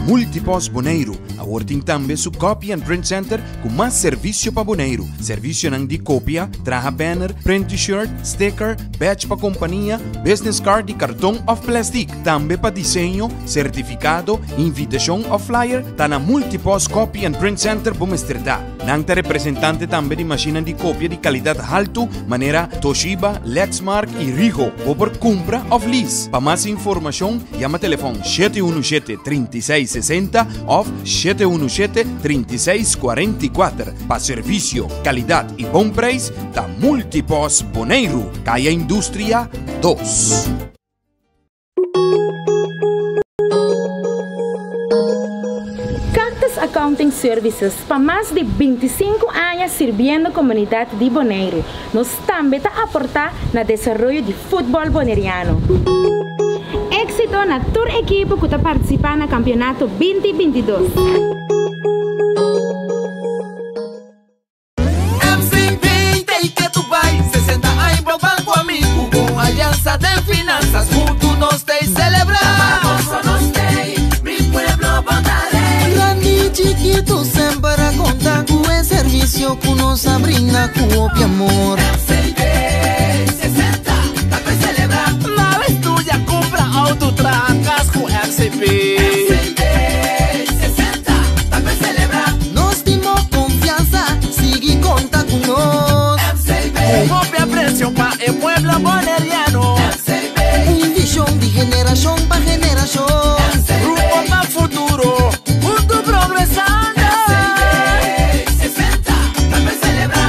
Multipost Boneiru awor tin tambe su Copy and Print Center ku mas servisio pa Boneiru. Servisionan di kopia, traha banner, print T-shirt, sticker, badge pa kompania, business card di karton òf plèstik. Tambe pa diseño, sertifikado, invitashon òf flyer, ta na Multipost Copy and Print Center bo mester ta. Nan ta representante tambe di mashinnan di kopia di kalidat haltu manera Toshiba, Lexmark i Rigo. Bo por kumpra òf lease. Pa mas informashon yama telefòn 717 36 60 òf 717 36 44. Pa servisio, kalidat i bon preis ta Multipost Boneiru, Kaya Industria 2. Cactus Accounting Services pa mas di 25 aña sirbiendo komunidat di Boneiru. Nos tambe ta aportá na desaroyo di futbòl boneriano. Éksito na tur ekipo ku ta partisipá na kampionato 2022. MCB ta i bai 60 aña bo ban ku ami ku bon aliansa den finansas huntu nos ta i selebrá. Pa nos t'ei, mi pueblo bo ta rei. Grandi i chikitu semper a konta ku e servisio ku nos a brinda ku hopi amor. MCB 60 ta pa selebrá. Na bes studia, kumpra outo, traha kas ku MCB. MCB 60 ta pa selebrá. Nos tin bo konfiansa, sigui konta ku nos. MCB. Ku hopi apresio pa e pueblo boneriano. MCB. Un vishon di generashon pa generashon. MCB. Rumbo pa futuro, huntu progresando. MCB 60 ta pa selebrá.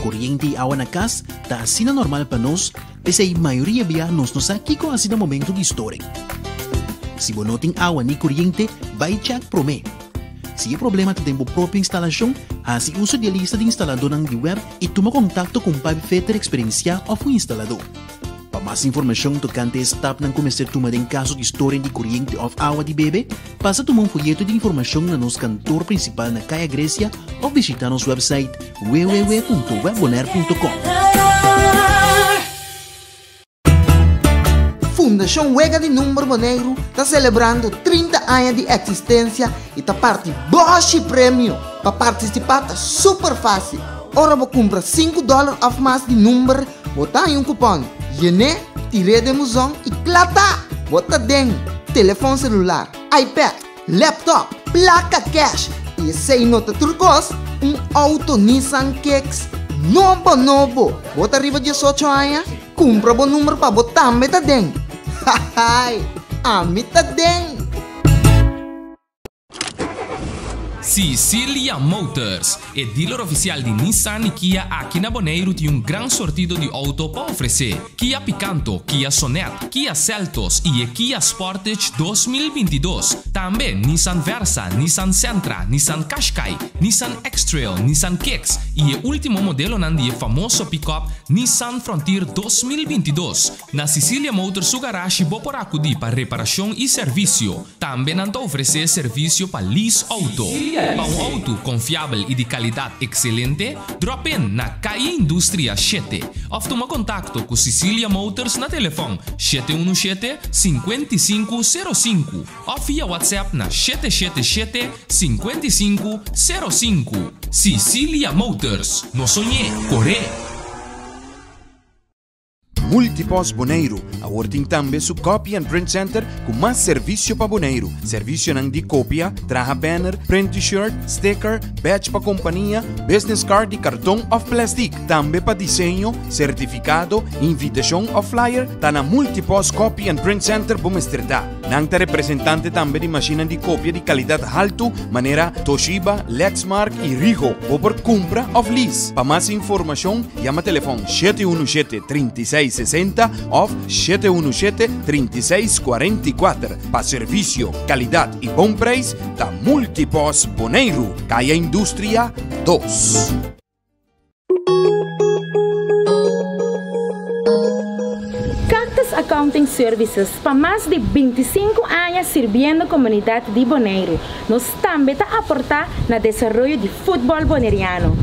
Koriente i awa na kas ta asina normal pa nos, p'esei mayoria bia nos no sa kiko hasi na momento di storing. Si bo no tin awa ni koriente, bai chèk promé. Si e problema ta den bo propio instalashon, hasi uso di e lista di instaladónan di web i tuma kontakto ku un pipefitter eksperensiá òf un instaladó. Pa mas informashon tokante e stapnan ku mester tuma den kaso di storing di koriente òf awa di bebe, pasa tuma un foyeto di informashon na nos kantor prinsipal na Kaya Grecia òf bishitá nos wèpsait www.webbonaire.com. Fundashon Wega di Number Boneiru ta selebrando 30 aña di eksistensia i ta parti bòshi premio. Pa partisipá ta super fásil. Ora bo kumpra 5 dòler òf mas di number, bo ta haña un kupòn. Yen'é, tir'é den buzon i kla ta! Bo ta den telefòn selular, iPad, laptop, plaka kèsh i esei no ta tur kos, un outo Nissan Kicks nobo nobo! Bo ta riba 18 aña? Kumpra bo number pa bo tambe ta den! Hahai! Ami ta den! Sicilia Motors, e dealer ofisial di Nissan i Kia aki na Boneiru tin un gran sortido di outo pa ofresé. Kia Picanto, Kia Sonet, Kia Seltos i e Kia Sportage 2022. Tambe Nissan Versa, Nissan Sentra, Nissan Qashqai, Nissan X-Trail, Nissan Kicks i e último modelonan di e famoso pick-up Nissan Frontier 2022. Na Sicilia Motors su garashi bo por akudí pa reparashon i servisio. Tambe nan ta ofresé servisio pa lease outo. Pa un outo konfiabel i di kalidat ekselente, drop in na Kaya Industria 7 òf tuma kontakto ku Sicilia Motors na telefòn 717 55 05 òf via WhatsApp na 777 55 05. Sicilia Motors, no soñ'é, kor'é! Multipost Boneiru awor tin tambe su Copy and Print Center ku mas servisio pa Boneiru. Servisionan di kopia, traha banner, print T-shirt, sticker, badge pa kompania, business card di karton òf plèstik. Tambe pa diseño, sertifikado, invitashon òf flyer, ta na Multipost Copy and Print Center bo mester ta. Nan ta representante tambe di mashinnan di kopia di kalidat haltu manera Toshiba, Lexmark i Rigo. Bo por kumpra òf lease. Pa mas informashon yama telefòn 717 36 60 òf 717 36 44. Pa servisio, kalidat i bon preis ta Multipost Boneiru, Kaya Industria 2. Cactus Accounting Services pa mas di 25 aña sirbiendo komunidat di Boneiru. Nos tambe ta aportá na desaroyo di futbòl boneriano.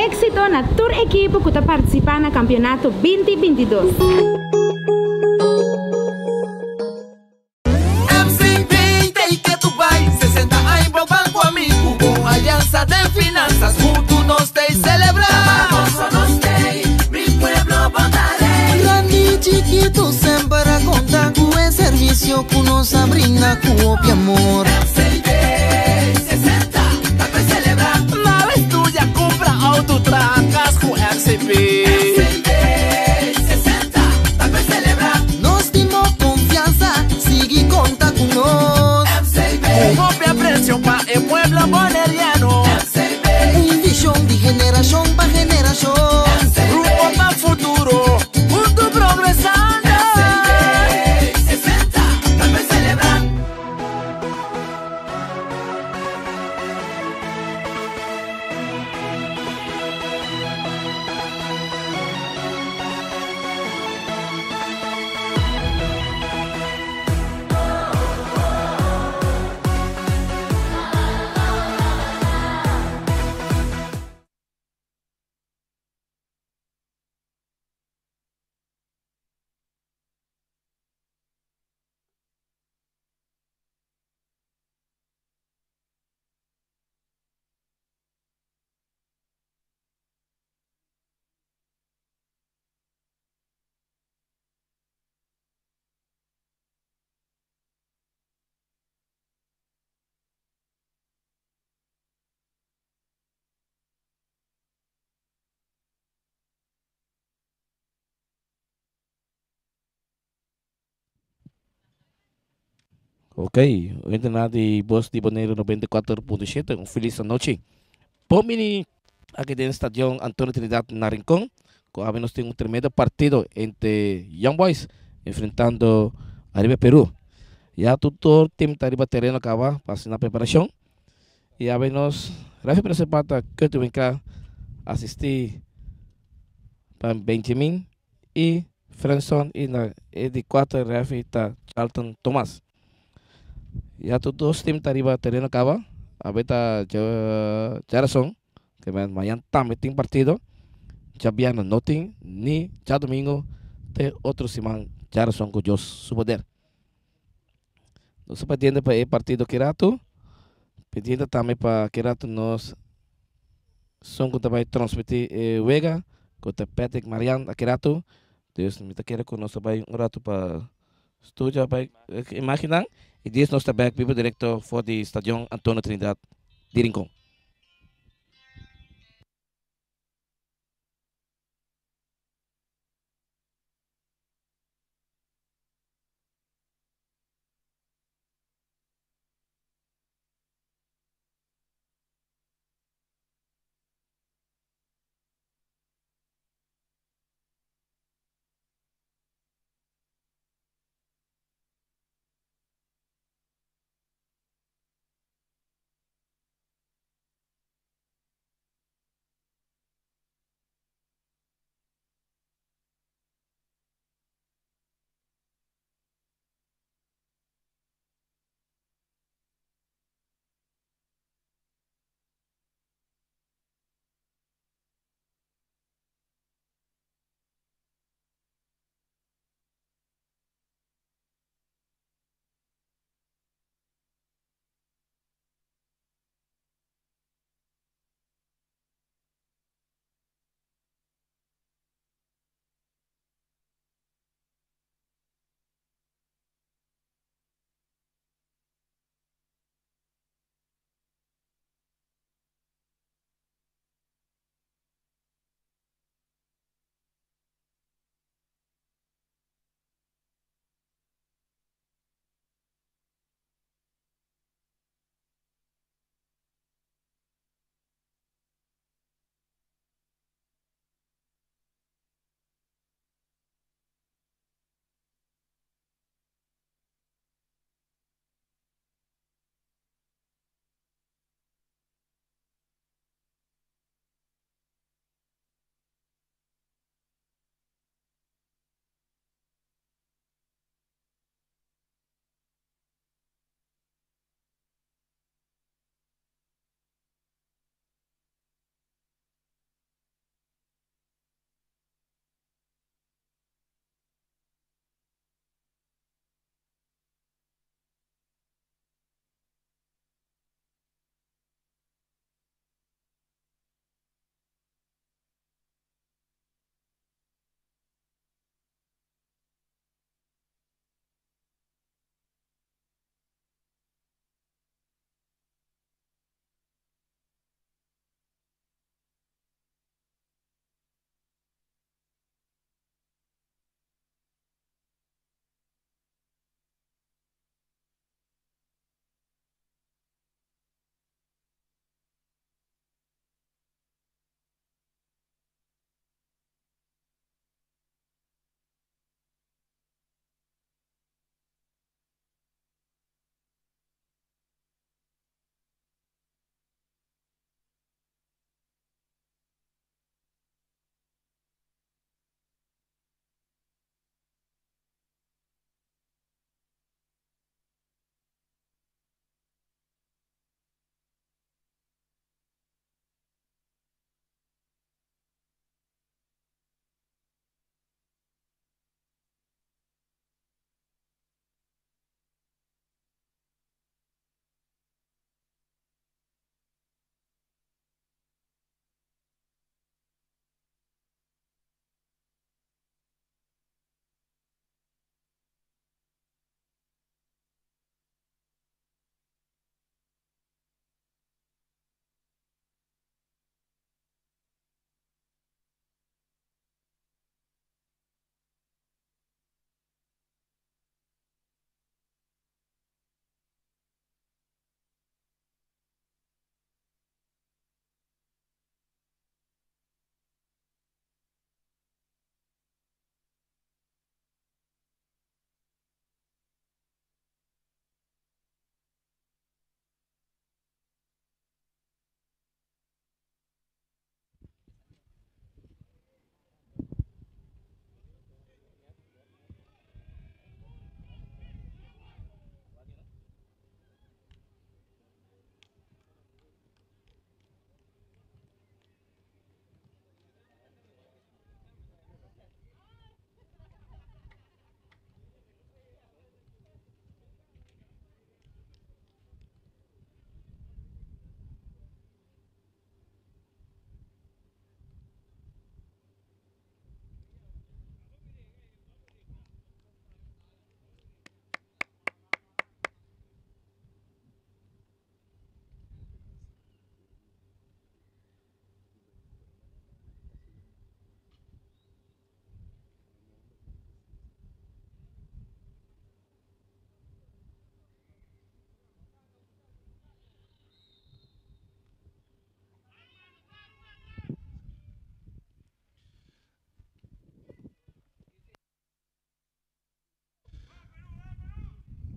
Éksito na tur ekipo ku ta partisipá na kampionato 20 22. MCB ta ketu bai 60 aña bo banko amigu ku Aliansa den Finansas huntu nos ta selebrá. Mi pueblo bo ta rei. Grandi i chikitu semper a konta ku e servisio ku nos a brinda ku hopi amor. MCB 60 ta pa selebrá. Nada studia, kumpra outo, traha kas ku MCB. MCB 60 ta pa selebrá. Nos tin bo konfiansa, sigui konta ku nos. MCB. Ku hopi apresio pa e pueblo boneriano. MCB. Un vishon di generashon pa generashon. Rumbo pa futuro, huntu progresando. MCB 60 ta pa selebrá. Ok, oyentenan di Bos di Boneiru 94.7, un felis anochi. Bon bini aki den Stadion Antonio Trinidad na Rincon, ku awe nos tin un tremendo partido entre Young Boys enfrentando Ariba Peru. Ya tur tur team ta riba tereno kaba pa hasi nan preparashon i awe nos refi principal ta Kurt Winka asisti pa Benjamin i Frenson i na e di kuater refi ta Charlton Thomas. Ya tur dos team ta riba tereno kaba, awe ta djarason ke men mañan tambe tin partido, djabièrnè no tin ni djadumingu te otro siman djarason ku Dios su poder. Nos ta pidiendo pa e partido ki ratu, pidiendo tambe pa ki ratu nos son ku ta bai transmití e wega ku ta Patrick Marian aki ratu. Dus mi ta kere ku nos ta bai un ratu pa studio bai imagennan i dies nos ta bek bibo direkto for di Stadion Antonio Trinidad di Rincon.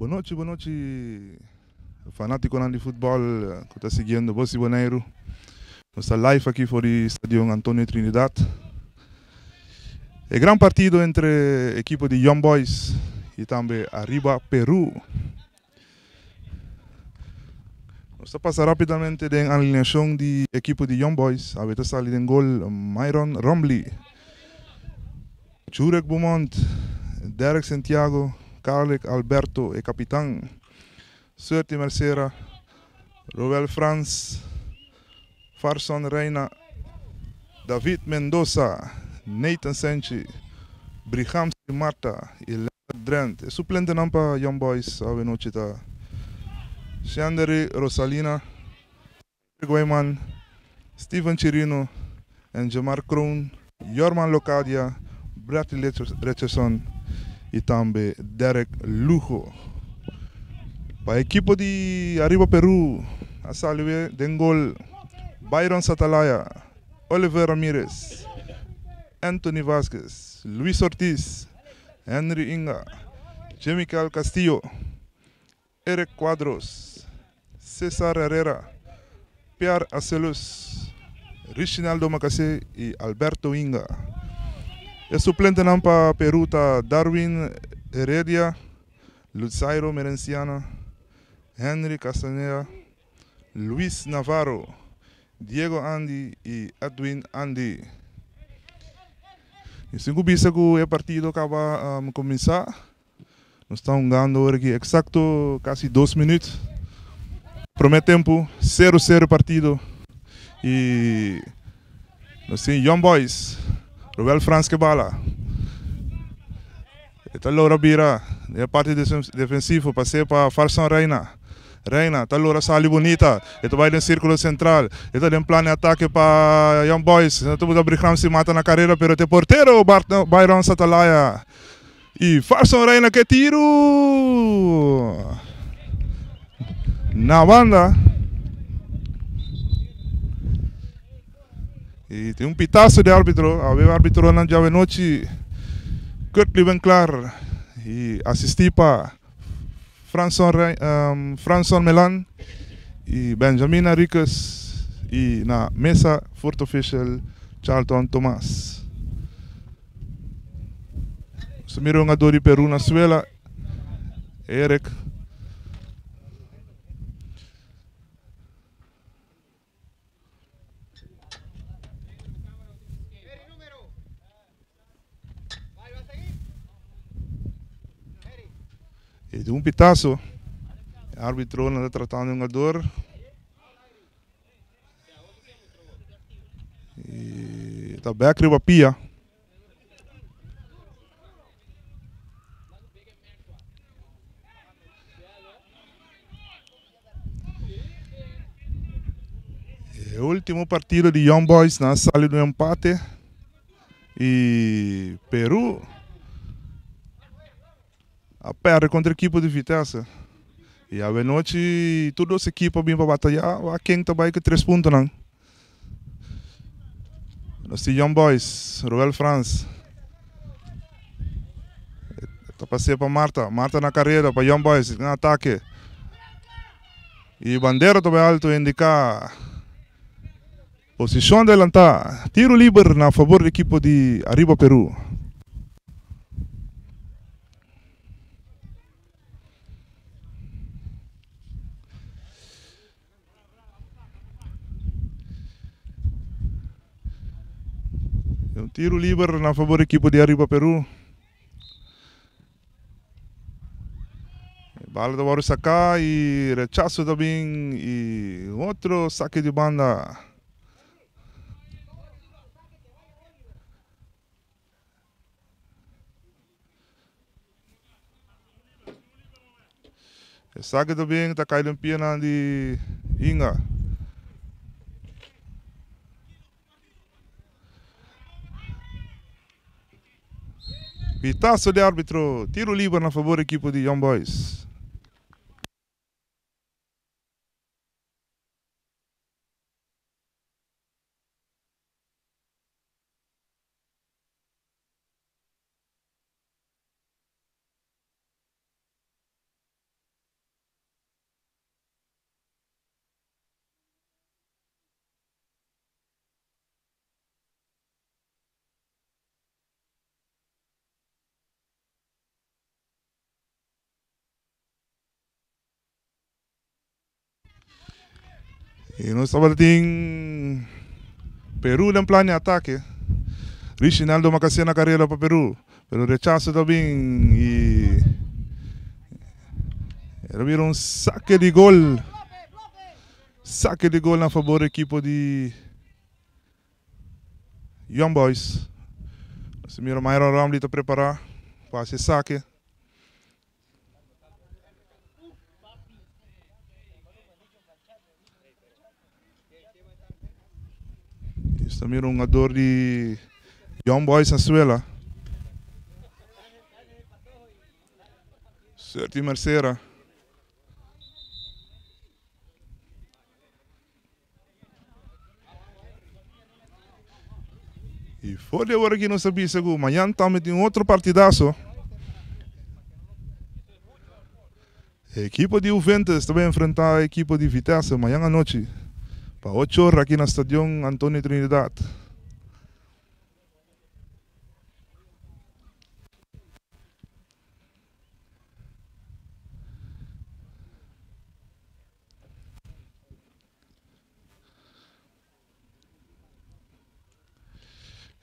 Bon nochi, bon nochi, fanátikonan di futbòl ku ta siguiendo Bos di Boneiru. Nos ta live aki for di Stadion Antonio Trinidad. E gran partido entre ekipo di Young Boys i tambe Arriba Peru. Nos ta pasa rápidamente den alineashon di ekipo di Young Boys. Awe ta sali den gol Myron Rombley. Jurek Beaumont, Derek Santiago, Carlick Alberto e kapitan, Surty Mercera, Roel Frans, Farson Reina, David Mendoza, Nathan Senchi, Brihamsy Martha i Leonard Drent. E suplentenan pa Young Boys awe nochi ta Shandery Rosalina, Cedric Wijman, Steven Chirino, Enjemar Kroon, Jorman Locadia, Bradley Richardson y tambe Derek Lugo. Pa ekipo di Arriba Peru a sali we den gol Byron Satalaya, Oliver Ramirez, Anthony Vasquez, Luis Ortiz, Henry Inga, Jemical Castillo, Eric Cuadros, Cesar Herrera, Pierre Acelus, Richinaldo Macasé y Alberto Inga. E suplentenan pa Peru ta Darwin Heredia, Luzairo Merenciana, Henry Castaneda, Luis Navarro, Diego Andy y Edwin Andy. Y sin cu bisa cu e partido caba cuminsa. Nos ta hungando ora aki eksakto kasi dos minüt. Promé tempu, sero sero partido i nos tin Young Boys, Roel Frans ke bala. E ta logra bira den e parti defensivo pas'é pa Farson Reina. Reina ta logra sali bunita, e ta bai den sirkulo sentral, e ta den plan di atake pa Young Boys. No ta buta Brigham si mata na karera pero te portero Byron Satalaya. I Farson Reina ke tiru na banda. I tin un pitaso di arbitro. Awe arbitronan djawe nochi Kurt Liebenklaar i asisti pa Franson Franson Melan i Benjamin Henriquez i na mesa fourth official Charlton Thomas. Nos ta mira un hungador di Peru na suela, Eric. E di un pitazo. E arbitro na ta tratando un hungador. E ta bek riba pia. E ultimo partido di Young Boys nan a sali di un empate y Peru a perde contra ekipo di Vitesse. Y awenochi tur dos ekipo a bin pa bataya wak ken ta bay ku tres puntonan. Nos tin Young Boys, Roel Frans. Ta pas'é pa Marta. Marta na kareda pa Young Boys na atake. I bandera ta bai alto indiká posishon adelantá. Tiro liber na fabor di ekipo di Arriba Peru. Un tiro liber na favor equipo di Arriba Peru. Bala ta wòrdu saká i rechaso ta bin i otro sake di banda. Esaki ta bin ta kai den pianan di Inga. Pitaso di arbitro, tiro liber na fabor ekipo di Young Boys. I nos tabatin Peru den plan di atake. Richinaldo Macasé na karera pa Peru, pero rechaso ta bin i el a bira un sake di gol. Sake di gol na fabor ekipo di Young Boys. Nos ta mira Myron Romley ta prepara pa hasi e sake. Esta mira un hungador di Young Boys na suela. Serti Mercera. Y for di awor aki nos ta bisa cu mañan tambe tin otro partidazo. E ekipo di Juventus ta bay enfrenta e ekipo di Vitesse mañan anochi pa ocho ora aki na Stadion Antonio Trinidad.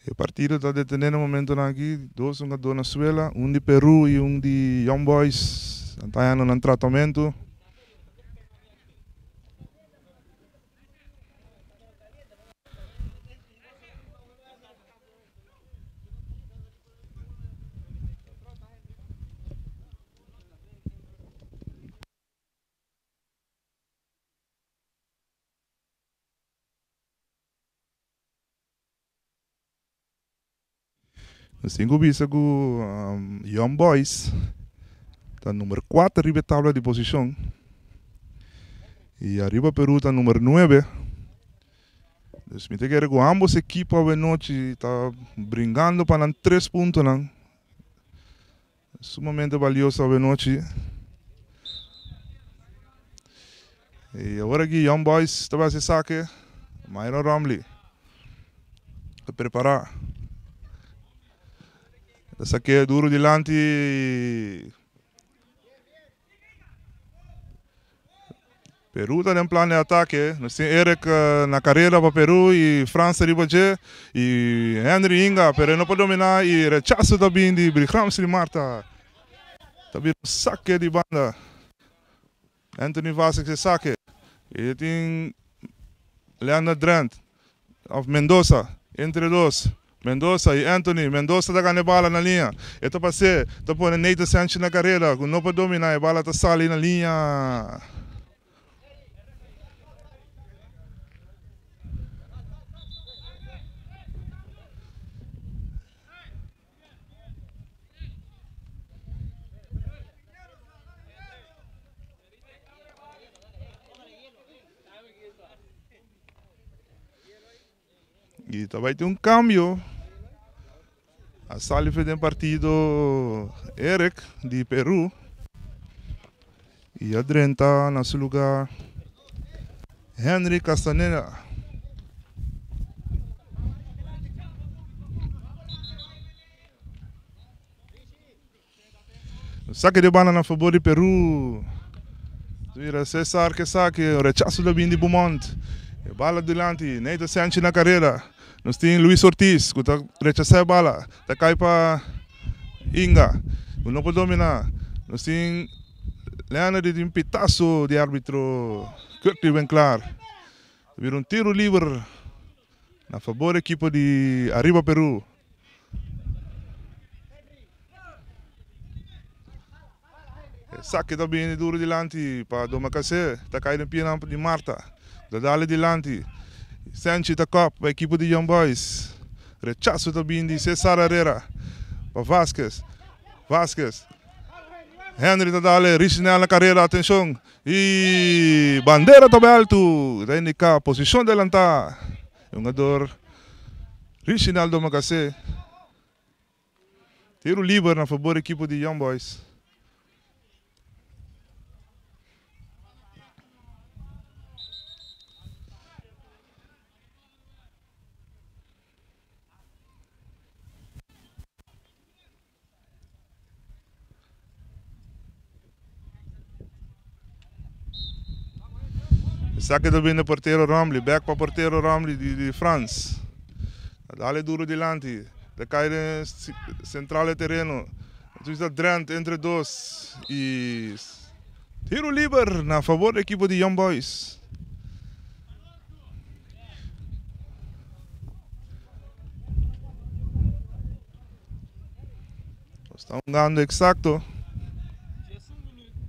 E partido ta detene na momentonan aki, dos hungador na suela, un di Peru y un di Young Boys, nan ta hañando nan tratamento. Nos tin ku bisa ku Young Boys ta number kuater riba e tabla di posishon i Ariba Peru ta number nuebe. Dus mi ta kere ku ambos ekipo awenochi ta bringando pa nan tres puntonan. Sumamente valioso awenochi. I awor aki Young Boys ta bai hasi sake. Myron Romley ta prepara. Ta sake duro dilanti. Peru ta den plan di atake. Nos tin Eric na karera pa Peru i Frans riba dje i Henry Inga pero e no por domina i rechaso ta bin di Brigramsli Marta. Ta bira un sake di banda. Anthony Vasquez e sake. E tin Leonard Drent of Mendoza entre dos. Mendoza i Anthony. Mendoza ta gana e bala na liña. E ta pas'é, ta pone Nathan Sanchez na karera ku no por dominá. E bala ta sali na liña. Y ta bay tin un cambio. A sali for den partido Eric di Peru. Y a drenta na su lugar Henry Castaneda. Sake di banda na fabor di Peru. Mira Cesar ke sake, un rechaso ta bin di Beaumont. E bala dilanti, Nathan Sanchez na karera. Nos tin Luis Ortiz ku ta rechasá e bala, ta kai pa Inga ku no por dominá. Nos tin Leonard di tin pitaso di arbitro Kurtley Winklaar. Ta bira un tiro liber Na fabor ekipo di Arriba Peru. Esaki ta bini duro dilanti pa Domacassé. Ta kai den pianan di Marta. Ta dale dilanti. Senchi ta kop pa ekipo di Young Boys. Rechaso ta bini di Cesar Herrera pa Vasquez. Vasquez. Henry ta dale Richinel na karera. Atenshon. Y bandera ta bai altu, ta indica posicion delanta. E hungador Richinaldo Macasé. Tiro liber na fabor ekipo di Young Boys. Saque ta bin di portero Romley. Bek pa portero Romley di Frans. Dale duro dilanti. Ta cay den central di tereno. Entonces ta Drent entre dos. Y tiro liber na favor di ekipo di Young Boys. Nos ta hungando exacto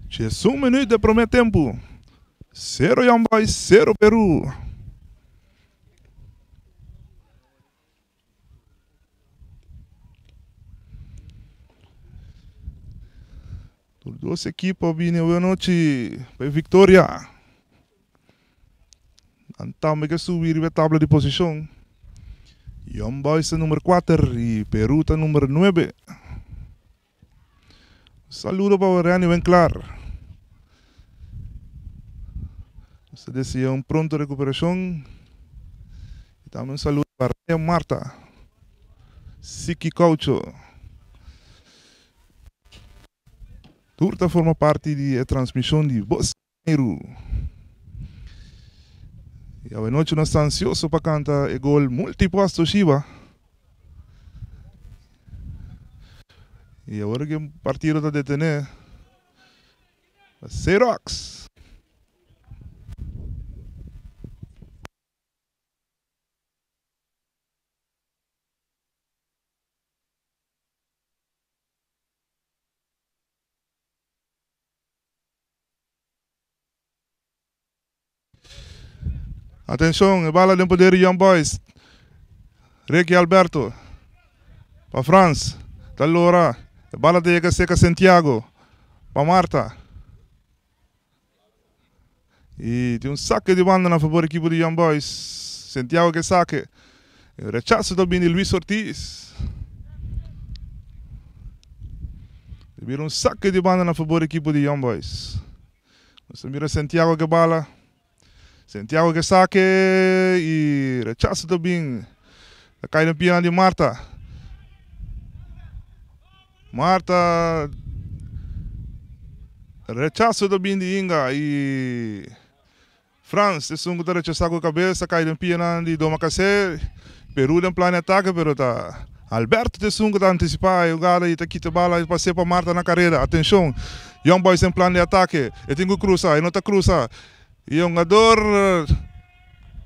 11 minuut di prome tempo. 0 Young Boys, 0 Peru. Tur dos ekipo a bini awe anochi pa e viktoria. Nan tambe ke subi riba e tabla di posishon. Young Boys ta number kuater i Peru ta number nuebe. Saludo pa Renny Winklaar. Nos ta desea un pronto rekuperashon. I tambe un saludo pa Ryan Marta, Siki Caucho. Tur ta forma parti di e transmishon di Bos Boneiru. I awenochi nos ta ansioso pa kanta e gol multipuesto Shiba. I awor ku e partido ta detené, Xerox. Atenshon, e bala den poder di Young Boys. Ricky Alberto pa Frans. Ta lora. E bala ta yega seka Santiago pa Marta. I tin un sake di banda na fabor ekipo di Young Boys. Santiago ke sake. E rechaso ta bini Luis Ortiz. Ta bira un sake di banda na fabor ekipo di Young Boys. Nos ta mira Santiago ke bala. Santiago ke sake i rechaso ta bin. Ta kai den pianan di Marta. Marta rechaso ta bin di Inga i Frans esun ku ta rechasá ku kabes ta kai den pianan di Domacassé. Peru den plan di atake pero ta Alberto ta esun ku ta antisipá e hugada i ta kita bala i pas'é pa Marta na karera. Atenshon, Young Boys den plan di atake. E tin ku krusa, e no ta krusa. E hungador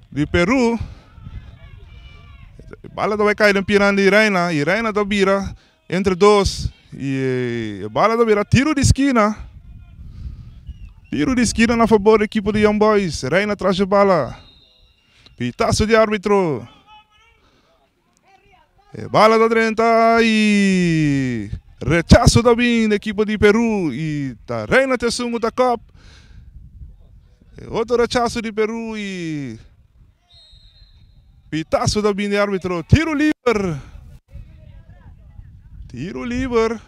di Peru, e bala ta bai kai den pianan di Reina i Reina ta bira Entre dos y e bala ta bira tiro di skina. Tiro di skina na fabor di ekipo di Young Boys. Reina tras e bala. Pitazo di arbitro. E bala ta drenta y rechazo ta bin di ekipo di Peru y ta Reina ta esun cu ta kop. E otro rechazo di Peru y Pitazo ta bin di arbitro. Tiro liber. Tiro liber.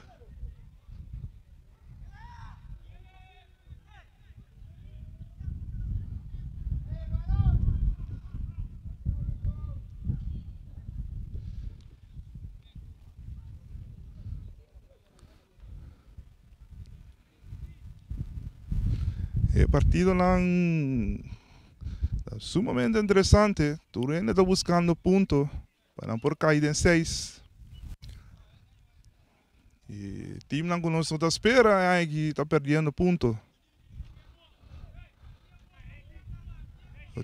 E partidonan ta sumamente interesante. Tur hende ta buscando punto pa nan por cay den seis. Y teamnan cu nos no ta spera aki ta perdiendo punto.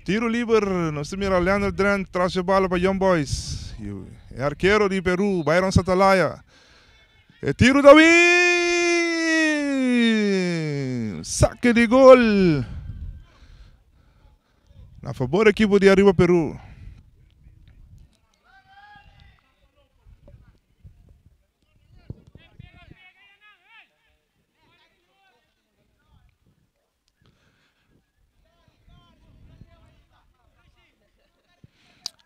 Tiro liber, nos ta mira Leandro Drent tras e bala pa Young Boys. Y e arquero di Peru, Byron Satalaya. E tiro ta bin! Saque di gol! Na fabor ekipo di Arriba Peru.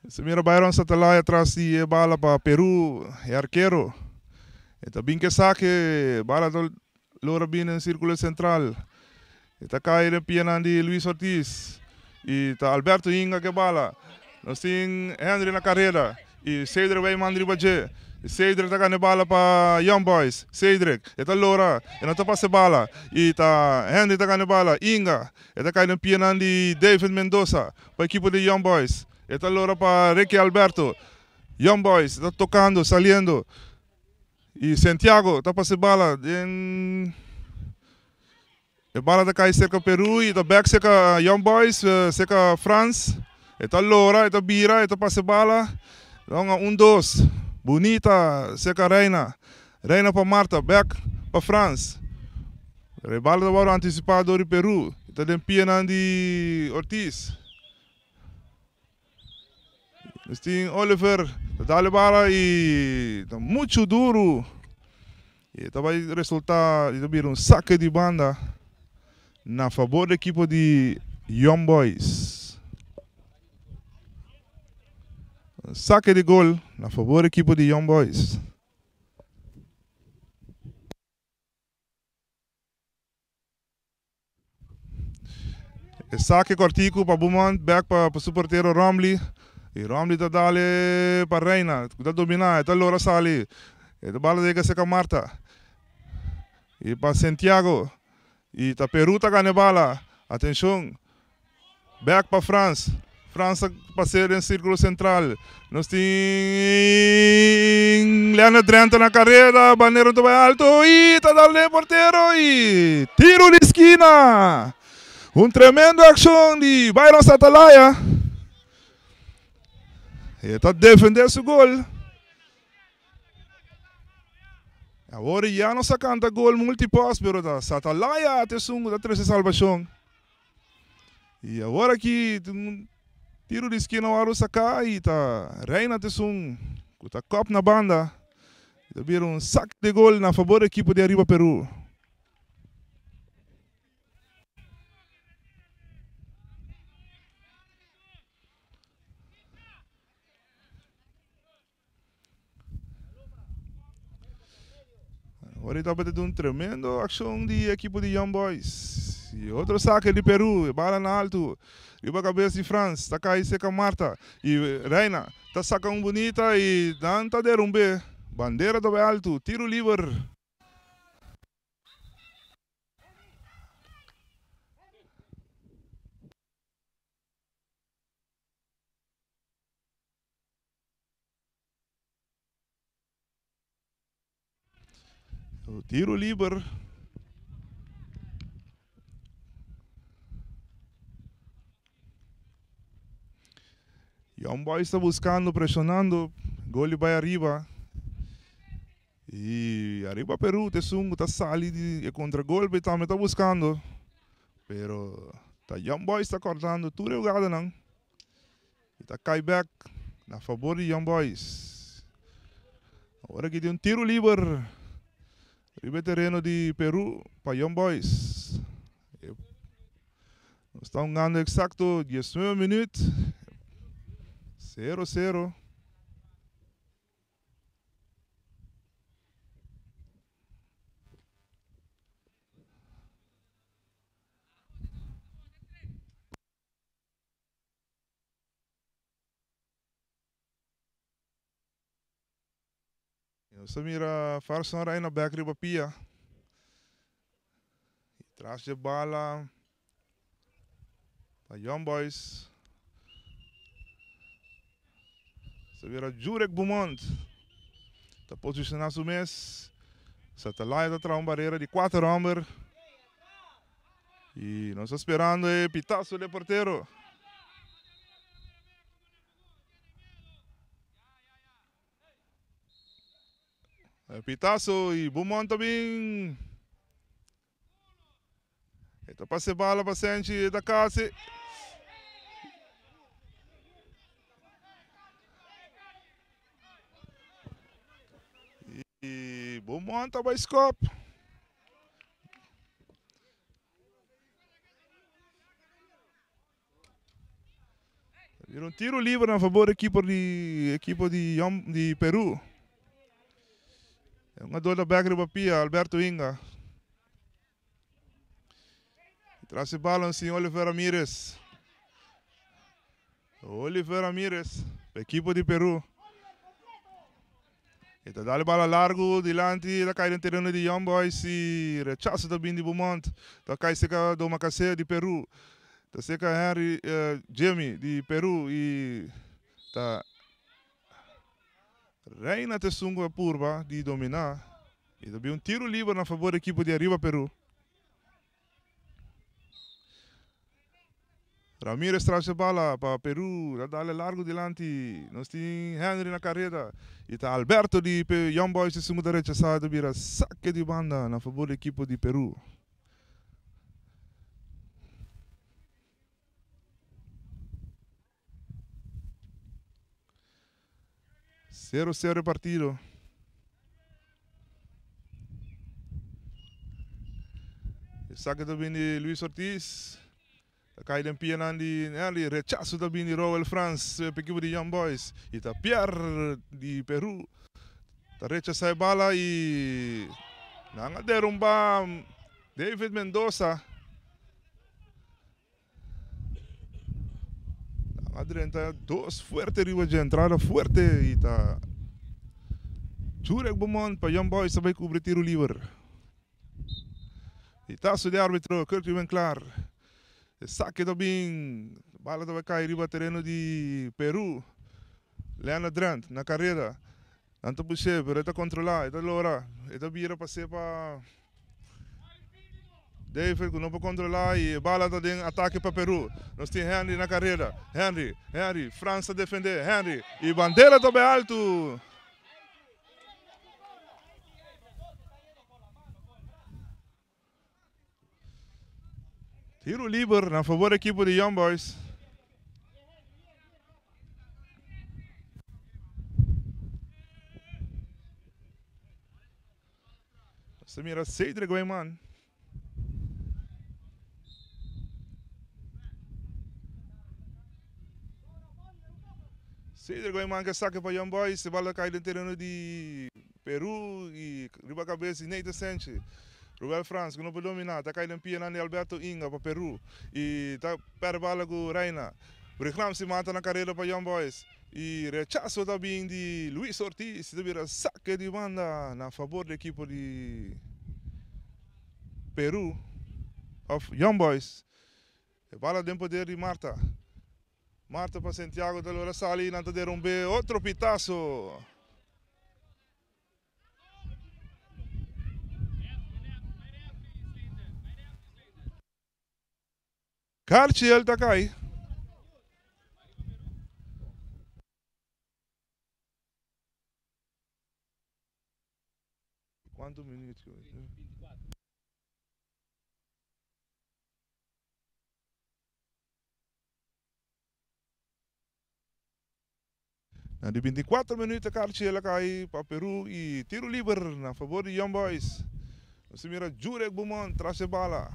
Se mira Byron Satalaya tras di e bala pa Peru, e arkero. E ta bin ke sake, bala ta logra bin den sirkulo sentral. E ta kai den pianan di Luis Ortiz. I ta Alberto Inga ke bala. Nos tin Henry na kareda. I Cedric bai manda riba dje. Cedric ta gana e bala pa Young Boys. Cedric, e ta lora, e no ta pasa e bala. I ta Henry ta gana e bala. Inga, e ta kai den pianan di David Mendoza pa ekipo di Young Boys. E ta lora pa Ricky Alberto. Young Boys ta tokando, saliendo. I Santiago ta pasa e bala den. E bala ta kai serka Peru i ta bek serka Young Boys, serka Frans. E ta lora, e ta bira, e ta pasa e bala. Longa un dos. Bunita serka Reina. Reina pa Marta, bek pa Frans. Pero e bala ta wòrdu antisipá dor di Peru. E ta den pianan di Ortiz. Nos tin Oliver ta dal e bala y ta mucho duro y ta bay resulta y ta bira un saque di banda na fabor di ekipo di Young Boys. Un saque di gol na fabor di ekipo di Young Boys. E sake kòrtiku pa Beaumont, bèk pa su portero Romley. I Romley ta dal e pa Reina, ku ta dominá, e ta lora sali. E ta bala yega serka Marta. I pa Santiago. I ta Peru ta gana e bala. Atenshon. Bèk pa Frans. Frans ta pas'é den sírkulo sentral. Nos tin Leonard Drenthe na kareda. Bandera ta bai alto i ta dal den e portero i tiro di skina. Un tremendo akshon di Byron Satalaya. E ta defendé su gol. Awor ya nos a kanta gol multipos pero ta Satalaya ta esun ku ta trese salbashon. I awor aki tin un tiro di skina wòrdu saká i ta Reina ta esun ku ta kòp na banda i ta bira un sak di gol na fabor di ekipo di Ariba Peru. Ahorita tabata un tremendo accion di equipo di Young Boys. Y otro saque di Peru, bala na alto. Riba cabeza di Frans, ta cai seca Marta. Y Reina, ta saca un bunita y dan ta derumbe. Bandera ta bay alto, tiro liber. Tiro liber. Young Boys ta buscando, presionando. Gol bay ariba. Y ariba Peru ta esun cu ta sali di e contragolpe tambe ta buscando. Pero ta Young Boys ta cortando tur e hugadanan. Y ta cay bek na fabor di Young Boys. Awor aki tin un tiro liber riba e tereno di Peru pa Young Boys. Nos ta hungando exacto 19 minuut. 0-0. Nos ta mira Farson Reina bek riba pia. Y tras dje bala pa Young Boys. Nos ta mira Jurek Beaumont ta posiciona su mes. Satalaya ta traha un barera di cuater homber. Y nos ta sperando e pitazo del portero. E pitazo y Beaumont ta bin. E ta pasa e bala pa Senchi, e ta casi. Y Beaumont ta bay skop. Bira un tiro liber na fabor ekipo di ekipo di Yom di Peru. E hungador ta bek riba pia Alberto Inga. Tras e balon sin Oliver Ramirez. Oliver Ramirez, ekipo di Peru. E ta dal e bala largu dilanti, ta kai den tereno di Young Boys i rechaso ta bin di Beaumont. Ta kai serka Domacassé di Peru. Ta serka Henry Jimmy di Peru i ta Reina ta esun ku a purba di dominá. I ta bin un tiru liber na fabor di ekipo di Ariba Peru. Ramirez tras e bala pa Peru, ta dale largo dilanti. Nos tin Henry na careda y ta Alberto di Young Boys esun cu ta rechasa ta bira saque di banda na fabor di ekipo di Peru. Sero sero e partido. Esaki ta bin di Luis Ortiz. Ta kai den pianan di Nelly. Rechazo ta bin di Roel Frans, e ekipo di Young Boys. Y ta Pierre di Peru. Ta rechasa e bala y nan a derumba David Mendoza. Nan a drenta dos fuerte riba dje, entrada fuerte y ta Jurek Beaumont pa Young Boys ta bay cubri tiro liber. Pitazo di arbitro Kirkly Winklaar. E sake ta bin, bala ta bay cay riba tereno di Peru. Leonard Drent na careda. Nan ta bus'é, pero e ta kontrolá, e ta lora, e ta bira pas'é pa David ku no por kontrolá i e bala ta den atake pa Peru. Nos tin Henry na kareda. Henry, Henry, Frans ta defendé, Henry i bandera ta bai altu. Tiro liber na favor di ekipo di Young Boys. Nos ta mira Cedric Weyman. Cedric Weyman ke sake pa Young Boys. E bala kai den tereno di Peru y riba cabes di Nathan Sanchez. Ruel Frans ku no por dominá ta kai den pianan di Alberto Inga pa Peru i ta pèrdè bala ku Reina. Brigham si mata na kareda pa Young Boys i rechaso ta bin di Luis Ortiz ta bira sake di banda na fabor di ekipo di Peru òf Young Boys. E bala den poder di Marta. Marta pa Santiago ta logra sali i nan ta derumb'é otro pitaso. Karchiel ta kai. Kuantu minuut? Na di 24 minuut Carchi el a kai pa Peru y tiro liber na favor di Young Boys. Nos ta mira Jurek Beaumont tras e bala.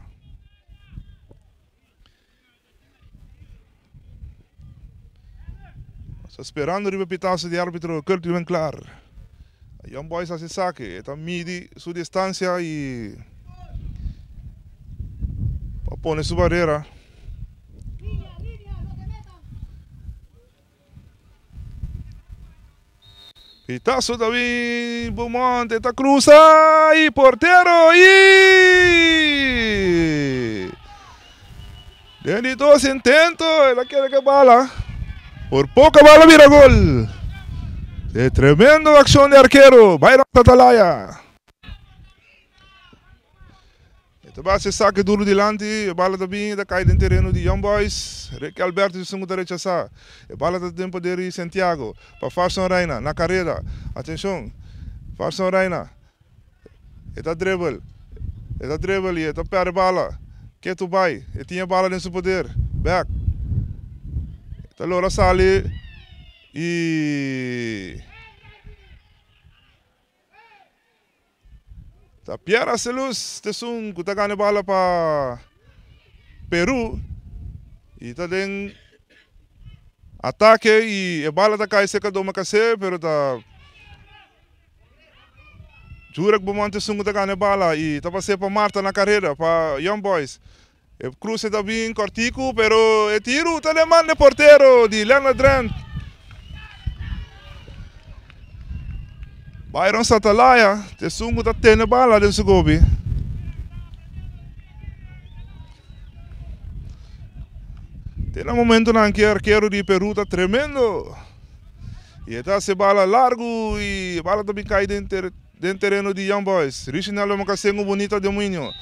Nos ta sperando riba e pitazo di arbitro Kurt Winklaar. Young Boys haci sake, e ta midi su distancia y pa pone su barera. Pitazo ta bin Beaumont, e ta cruza y portero y den di dos intento el a kere ke bala por poco bala bira gol. E tremendo accion di arquero Byron Atalaya. E ta basa e sake duru dilanti, e bala ta bin e ta kai den tereno di Young Boys. Ricky Alberto esun ku ta rechasá. E bala ta den poder di Santiago pa Farson Reina na kareda. Atenshon, Farson Reina e ta dribble, e ta dribble i e ta pèrdè bala. Ketu bai, e tin e bala den su poder. Bèk. E ta logra sali i. Ta Pierre Arcelus t'esun ku ta gana e bala pa Peru i ta den atake i e bala ta kai serka Domacassé pero ta Jurek Beaumont t'esun ku ta gana e bala i ta pas'é pa Marta na kareda pa Young Boys. E kruse ta bin kòrtiku pero e tiru ta den man di portero di Leonard Drent. Byron Satalaya, t'esun ku ta tene bala den su gobi. Te na momentonan ku e arkero di Peru ta tremendo. I e ta hasi bala largu i e bala ta bin kai den den tereno di Young Boys. Richinaldo Makasen un bunita dominio.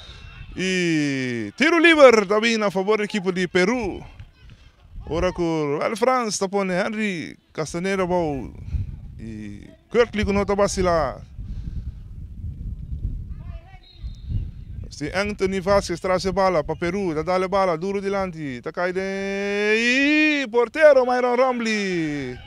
I tiro liber ta bin na fabor di ekipo di Peru. Ora ku Roel Frans ta pone Henry Castaneda abou i Kurtley ku no ta basilá. Si Anthony Vasquez tras e bala pa Peru, ta dal e bala duro dilanti, ta kai den i portero Myron Rombley.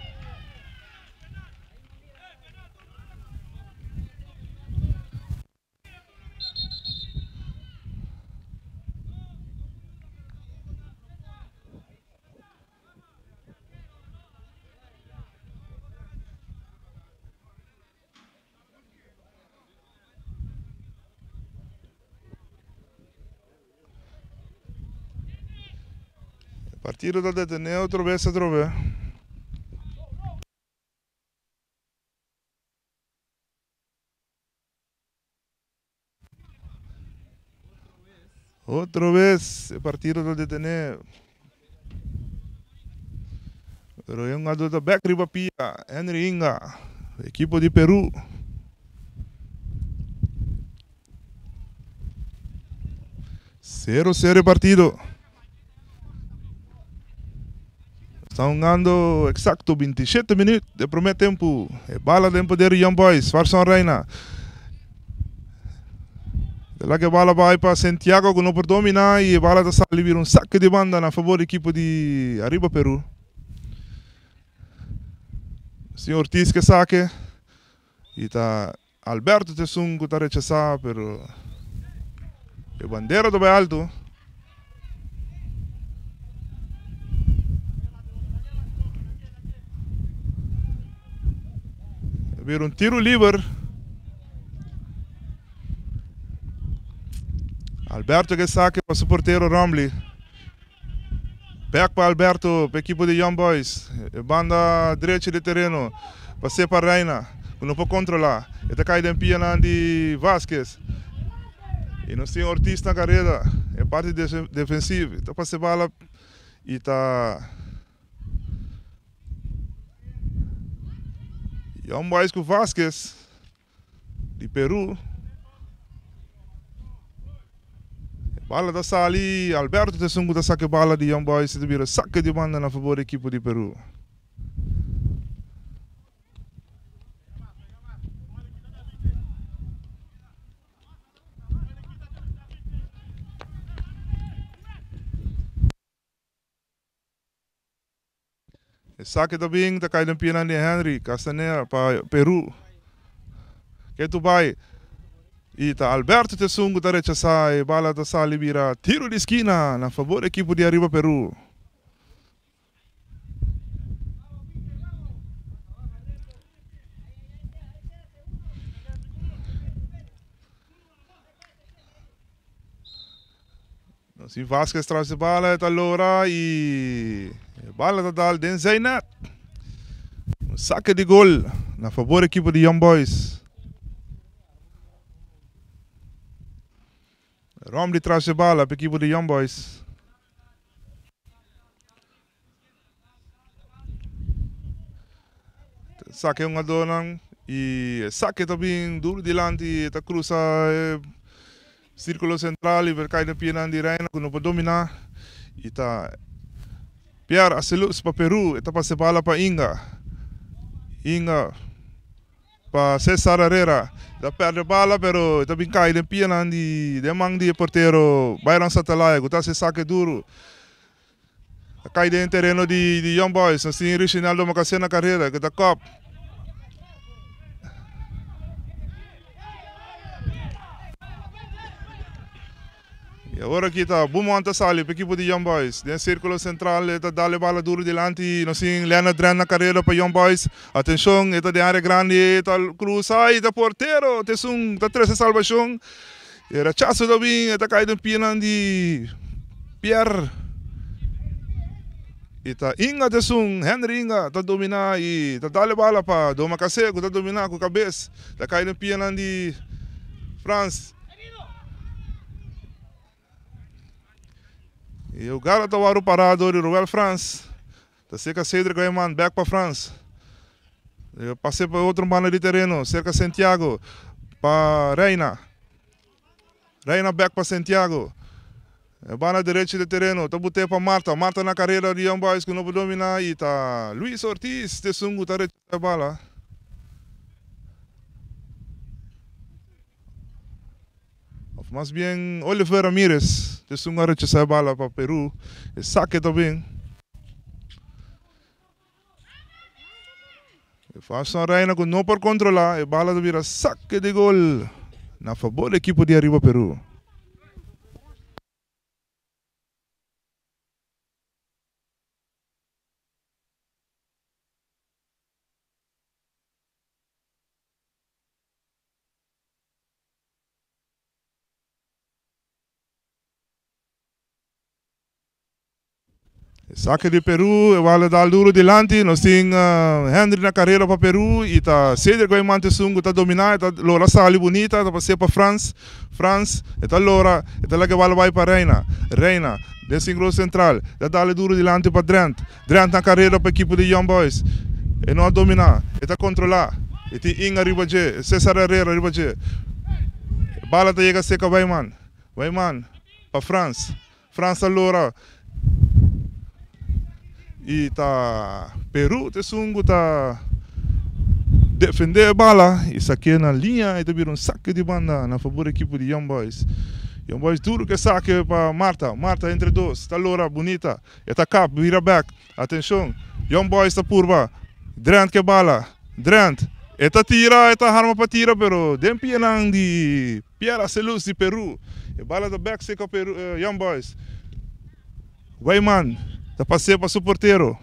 Partido ta detene otro bes atrobe. Otro bes e partido ta detené. Pero e hungadó ta bek riba pia. Henry Inga, ekipo di Peru. Sero sero e partido. Sta hungando exacto 27 minuut de prome tempo. E bala den poder di Young Boys. Farson Reina. De la que bala bai pa Santiago ku no por domina y e bala ta sali bira un saque di banda na favor di ekipo di Arriba Peru. Señor Ortiz ke sake y ta Alberto ta esun ku ta rechasá pero e bandera ta bai alto. A bira un tiro liber. Alberto ke sake pa su portero Romley. Bek pa Alberto pa ekipo di Young Boys. E banda drechi di tereno pa Sepa Reina ku no por kontrolá. E ta kai den pianan di Vasquez. I nos tin Ortiz na kareda. E parti defensiv ta pasa e bala i ta Young Boys ku Vasquez. Di Peru. E bala ta sali, Alberto ta esun ku ta saka e bala di Young Boys ta bira saka di banda na fabor di ekipo di Peru. Esaki ta bin ta kai den pianan di Henry Castaneda pa Peru. Ketu bai y ta Alberto ta esun cu ta rechasa e bala ta sali bira tiro di skina na fabor ekipo di Ariba Peru. Si Vasquez tras e bala e ta lora y e bala ta dal den zijn net. Un saque di gol na fabor ekipo di Young Boys. Romley tras e bala pa ekipo di Young Boys. Saque hungadornan y e saque ta bin duro dilanti ta cruza e circulo central y cay den pienan di Reina cu no por domina y ta Pierre Aceluz pa Peru e ta pasa e bala pa Inga, Inga pa Cesar Herrera ta perde bala pero e ta bin cay den pienan di den man di e portero Byron Satalaya cu ta haci e saque duro. A kai den tereno di di Young Boys. Nos tin Richinaldo Mocasé na karera ku ta kòp. I awor aki ta Beaumont ta sali pa ekipo di Young Boys. Den sirkulo sentral e ta dal e bala duru dilanti. Nos tin Leonard Dren na karera pa Young Boys. Atenshon e ta den área grandi e ta krusa i ta portero ta esun ta trese salbashon. E rechaso ta bin, e ta kai den pianan di Pierre. I ta Inga ta esun, Henry Inga ta dominá i ta dal e bala pa Domacassé ku ta dominá ku kabes. Ta kai den pianan di Frans. I e hugada ta wòrdu pará dor di Roel Frans. Ta serka Cedric Wijman bèk pa Frans. E pas'é pa e otro banda di tereno, serka Santiago pa Reina. Reina bèk pa Santiago. E banda derechi di tereno ta but'é pa Marta. Marta na karera di Young Boys ku no por dominá i ta Luis Ortiz ta esun ku ta rechasá e bala. Of mas bien Oliver Ramirez ta esun ku a rechasá e bala pa Peru. E sake ta bin. E Fabson Reina ku no por kontrolá e bala ta bira sake di gol na fabor di ekipo di Ariba Peru. E sake di Peru, e wale dal duro dilanti. Nos tin Henry na karera pa Peru i ta Cedric Guayman ta esun ku ta dominá. E ta lora sali bunita, ta pas'é pa Frans. Frans, e ta lora, e ta laga e bala bai pa Reina. Reina, den sinkro sentral, e ta dal e duro dilanti pa Drent. Drent na karera pa ekipo di Young Boys. E no a dominá, e ta kontrolá. E tin Inga riba dje, Cesar Herrera riba dje. E bala ta yega seka Guayman. Guayman pa Frans. Frans ta lora y ta Peru ta esun cu ta defende e bala y sake na liña y ta bira un sake di banda na fabor ekipo di Young Boys. Young Boys duro ke sake pa Marta, Marta entre dos ta lora bunita e ta kap bira bek atencion Young Boys ta purba Drent ke bala Drent e ta tira e ta harma pa tira pero den pianan di Pierre Aceluz di Peru. E bala ta bek seka Peru Young Boys. Weyman ta pas'é pa su portero.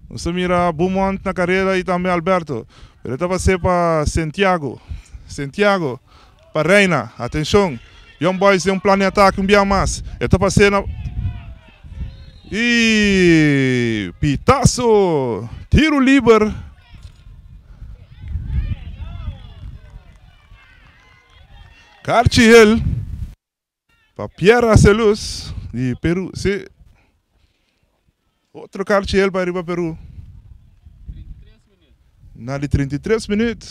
Nos ta mira Beaumont na karera i tambe Alberto. Pero e ta pas'é pa Santiago. Santiago pa Reina. Atenshon. Young Boys den un plan di atake un bia mas. E ta pas'é na i pitaso! Tiru liber. Karchi Hill pa Pierre Aceluz di Peru. Si. Otro Karchi Hill pa riba Peru. Na di 33 minuut.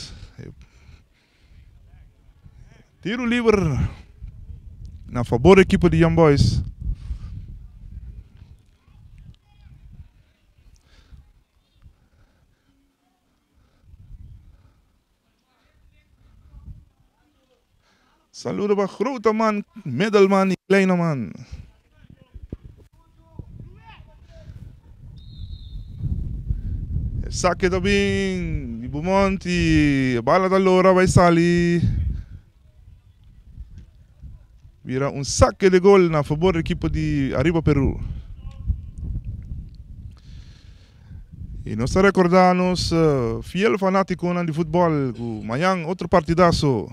Tiro liber na fabor ekipo di Young Boys. Saludo pa grote man, middelman y kleine man. E sake ta bin di Beaumont y e bala ta lora bay sali. Bira un sake di gol na fabor di ekipo di Ariba Peru. Y nos ta recorda nos fiel fanaticonan di futbol cu mañan otro partidazo.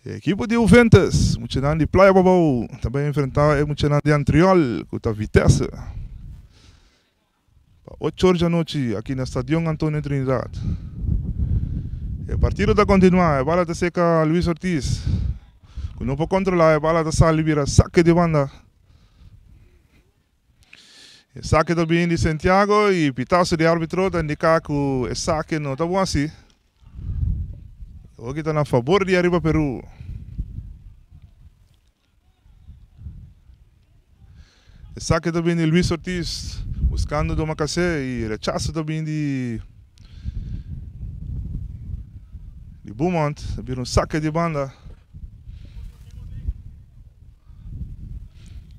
E ekipo di Juventus, muchanan di Playa Pabou, ta bay enfrenta e muchanan di Antriol cu ta Vitesse. Pa ocho or djanochi aki na Stadion Antonio Trinidad. E partido ta continua, e bala ta seca Luis Ortiz cu no por controla e bala ta sali bira sake di banda. E sake ta bini di Santiago y pitazo di arbitro ta indica cu e sake no ta bon asi. Hoki ta na fabor di Ariba Peru. E sake ta bini di Luis Ortiz buscando Domacassé y rechazo ta bini di di Beaumont. Ta bira un sake di banda.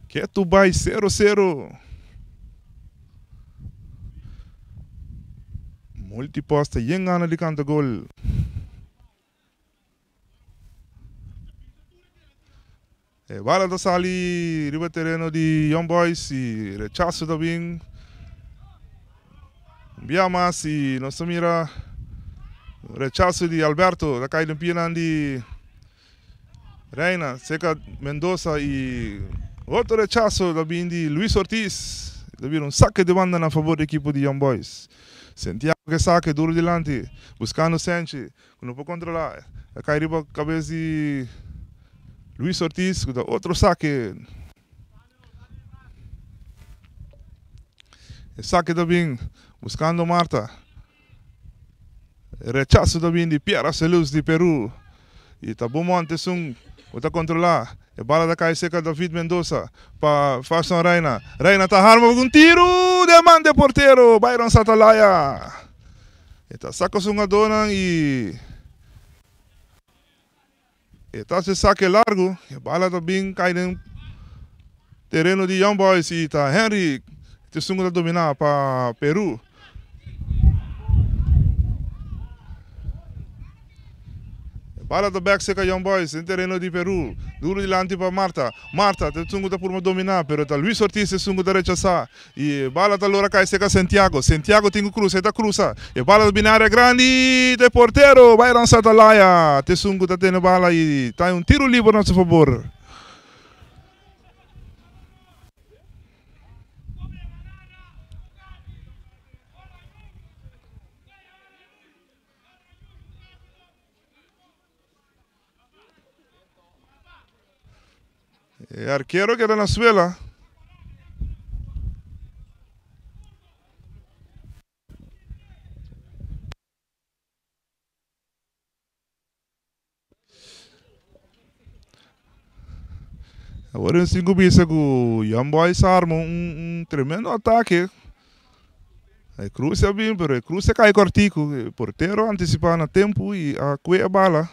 Ketu bai sero sero. Multipost ta yen gana di kanta gol. E bala ta sali riba tereno di Young Boys y rechazo ta bin. Un bia mas y nos ta mira rechazo di Alberto ta kai den pianan di Reina, cerca Mendoza y otro rechazo ta bin di Luis Ortiz. Ta bira un sake di banda na fabor di ekipo di Young Boys. Santiago ke sake duro dilanti, buskando Senchi, ku no por kontrolá. A kai riba kabes di Luis Ortiz, ku ta otro sake. E sake ta bin buskando Marta. E rechaso ta bin di Pierre Aceluz di Peru. Y ta Beaumont esun cu ta controla. E bala ta cay cerca David Mendoza pa Farson Reina. Reina ta harma cu un tiro den man di e portero Byron Satalaya. E ta saca su hungadornan y e ta haci saque largo. E bala ta bin cay den tereno di Young Boys y ta Henry esun cu ta domina pa Peru. Bala ta bek serka Young Boys den tereno di Peru. Duru dilanti pa Marta. Marta ta esun ku ta purba dominá, pero ta Luis Ortiz esun ku ta rechasá. I e bala ta lora kai serka Santiago. Santiago tin ku krusa, e ta krusa. E bala ta bini área grandi, ta e portero Byron Satalaya ta esun ku ta tene bala i ta un tiru liber na su fabor. E arquero keda na suela. Awor un sinku bisa ku Young Boys a arma un tremendo atake. E kruse a bin pero e kruse a kai kòrtiku. E portero a antisipá na tempu i a kue e bala.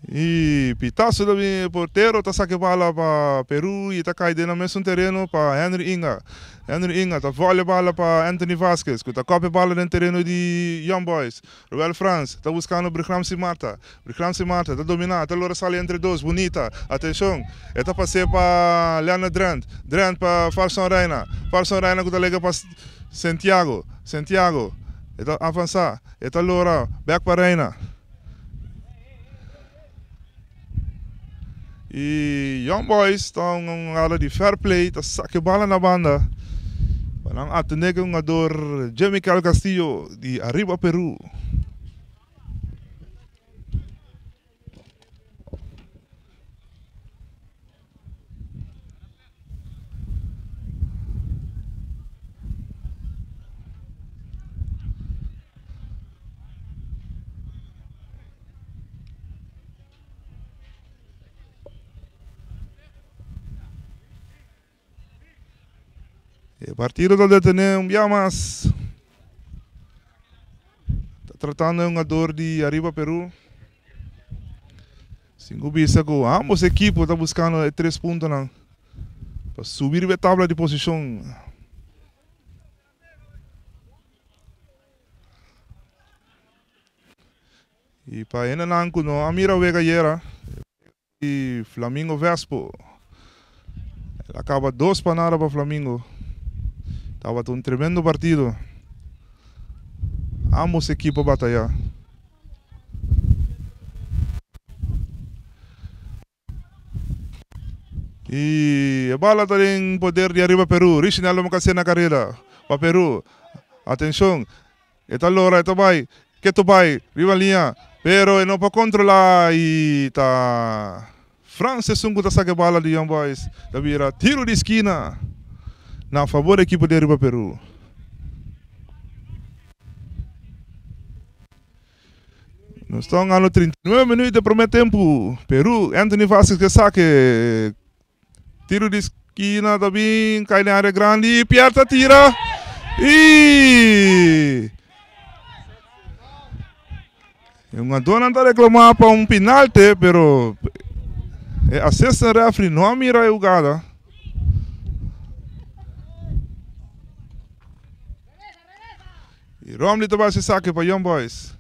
Y pitazo ta bin e portero ta saca e bala pa Peru y ta cay den nan mesun tereno pa Henry Inga. Henry Inga ta volley e bala pa Anthony Vasquez cu ta cop e bala den tereno di Young Boys. Roel Frans ta buscando Brigramsi Marta. Brigramsi Marta ta domina, ta logra sali entre dos, bunita. Atencion, e ta pase pa Leonard Drent. Drent pa Farson Reina. Farson Reina cu ta lega pa Santiago. Santiago e ta avansa, e ta logra bek pa Reina. Y Young Boys ta un ala di fair play, ta saca e bala na banda pa nan atende cu e hungador Jemical Castillo di Arriba Peru. E partido ta detene un bia mas. Ta tratando e hungador di Arriba Peru. Sin ku bisa ku ambos ekipo ta buskando e tres puntonan pa subi riba e tabla di posishon. I pa hendenan ku no a mira wega ayera di Flamingo Vespo, el a kaba dos pa nada pa Flamingo. Tabata un tremendo partido. Ambos ekipo a bataya. Y e bala ta den poder di Arriba Peru. Richinel lo maka na carrera pa Peru. Atencion, e ta lora, e ta bay, keto bay riba liña, pero e no por controla y ta Frans esun cu ta saca e bala di Young Boys. Ta bira tiro di esquina na favor di ekipo di Arriba Peru. Nos ta hungando 39 minuut de prome tempu. Peru, Anthony Vasquez ke sake. Tiro di skina ta bin, kai den area grandi. Pierre ta tira. I e hungadornan ta reclama pa un pinalte, pero e assistant referee no a mira e hugada. Y Romley ta basi sake pa Young Boys.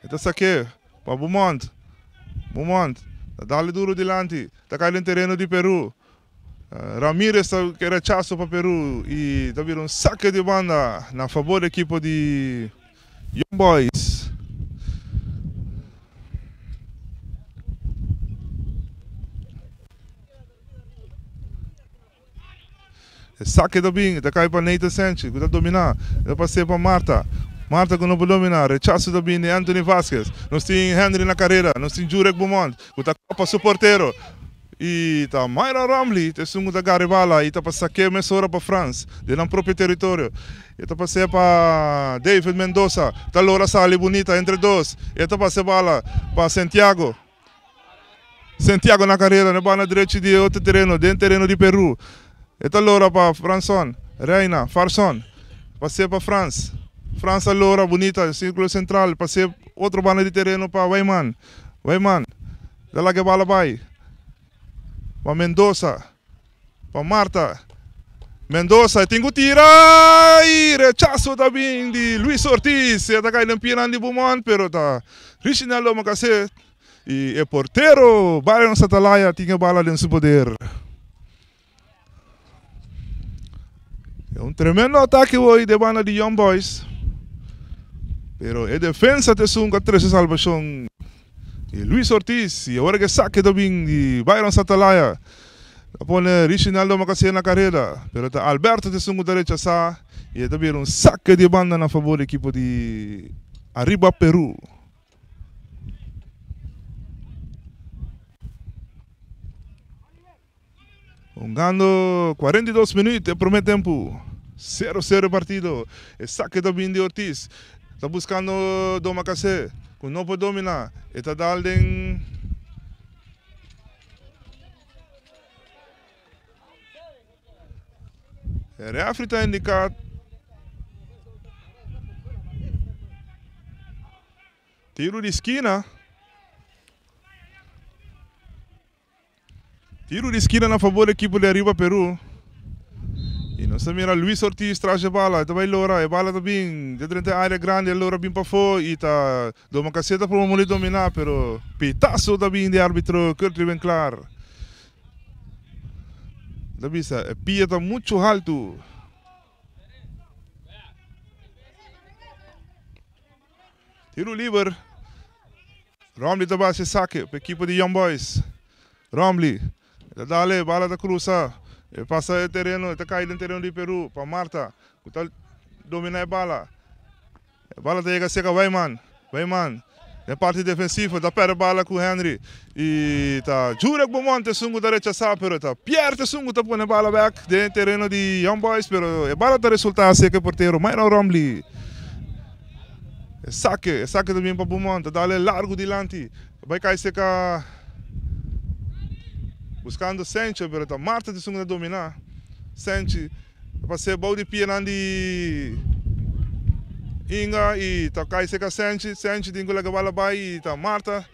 E ta sake pa Beaumont. Beaumont ta dale duro dilanti. Ta kai den tereno di Peru. Ramirez ta ke rechaso pa Peru y ta bira un sake di banda na fabor di ekipo di Young Boys. E sake ta bin, ta kai pa Nathan Sanchez, ku ta dominá. E ta pas'é pa Marta. Marta ku no por dominá. Rechaso ta bin di Anthony Vasquez. Nos tin Henry na karera. Nos tin Jurek Beaumont ku ta kopa su portero. I ta Myron Romley ta esun ku ta gara e bala i ta pa sak'é mesora pa Frans den nan propio teritorio. E ta pas'é pa David Mendoza. Ta logra sali bunita entre dos. E ta pasa e bala pa Santiago. Santiago na karera na banda drechi di e otro tereno, den tereno di Peru. E ta logra pa Franson, Reina, Farson. Pas'é pa Frans. Frans ta logra bunita sirkulo sentral. Pas'é otro banda di tereno pa Weyman. Weyman ta laga e bala bai pa Mendoza, pa Marta. Mendoza e tin ku tira i rechaso ta bin di Luis Ortiz. E ta kai den pianan di Beaumont pero ta Richinel Omakase i e portero Byron Satalaya tin e bala den su poder. E un tremendo atake hoy de banda di Young Boys. Pero e defensa ta esun ku a trese salbashon. I Luis Ortiz i awor ke sake ta bin di Byron Satalaya. Ta pone Richinaldo Makasé na kareda. Pero ta Alberto ta esun ku ta rechasá i e ta bira un sake di banda na fabor di ekipo di Arriba Peru. Hungando 42 minuut e prome tempu. Sero sero e partido. E sake ta bin di Ortiz. Ta buskando Domakase ku no por domina. E ta dal den. E refri ta indiká. Tiro di skina. Tiro di skina na fabor di ekipo di Ariba Peru. I nos ta mira Luis Ortiz tras e bala. E ta bai lora. E bala ta bin den drenta e area grandi. E lora bin pafó i ta Domacassé ta proba moli dominá pero pitazo ta bin di arbitro Curtly Winklaar. Ta bisa e pia ta muchu haltu. Tiro liber. Romley ta basa e sake pa ekipo di Young Boys. Romley ta dale, bala ta krusa, e pasa e tereno, e ta kai den tereno di Peru pa Marta ku ta domina e bala. E bala ta yega serka Wijman. Wijman den parti defensivo ta perde bala ku Henry i ta Jurek Beaumont esun ku ta rechasa pero ta Pierre esun ku ta pone bala bek den tereno di Young Boys pero e bala ta resulta serka e portero Myron Romley. E sake, e sake ta bin pa Beaumont, ta dale largu dilanti, ta bai kai seka buskando Sencho, pero ta Marta esun ku ta dominá. Senchi ta pas'é bou di pianan di Inga i ta kai seka Senchi, Senchi tin ku laga bala bai i ta Marta.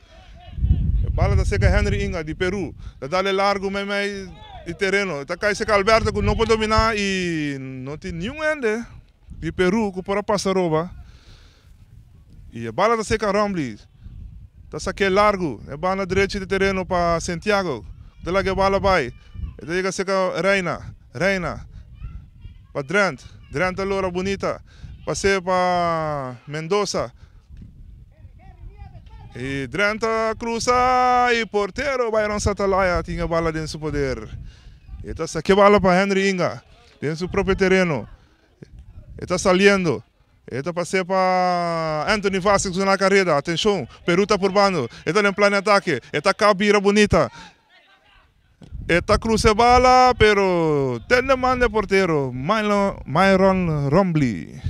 E bala ta seka Henry Inga di Peru, ta dale largu meimei di tereno, ta kai seka Alberto ku no por dominá i no tin niun hende. Di Peru ku por a pasa roba i e bala ta seka Rombley ta sak'é largu e banda drechi di tereno pa Santiago ku ta laga e bala bai e ta yega seka Reina Reina pa Drent Drent ta lora bunita pas'é pa Mendoza i Drent ta krusa i portero Byron Satalaya tin e bala den su poder e ta sak'é bala pa Henry Inga den su propio tereno. E ta saliendo. E ta pas'é pa Anthony Vasquez ku na kareda. Atenshon, Peru ta purbando. E ta den plan di atake. E ta kap bira bunita. E ta krusa e bala, pero ten den man di e portero, Myron Rombley.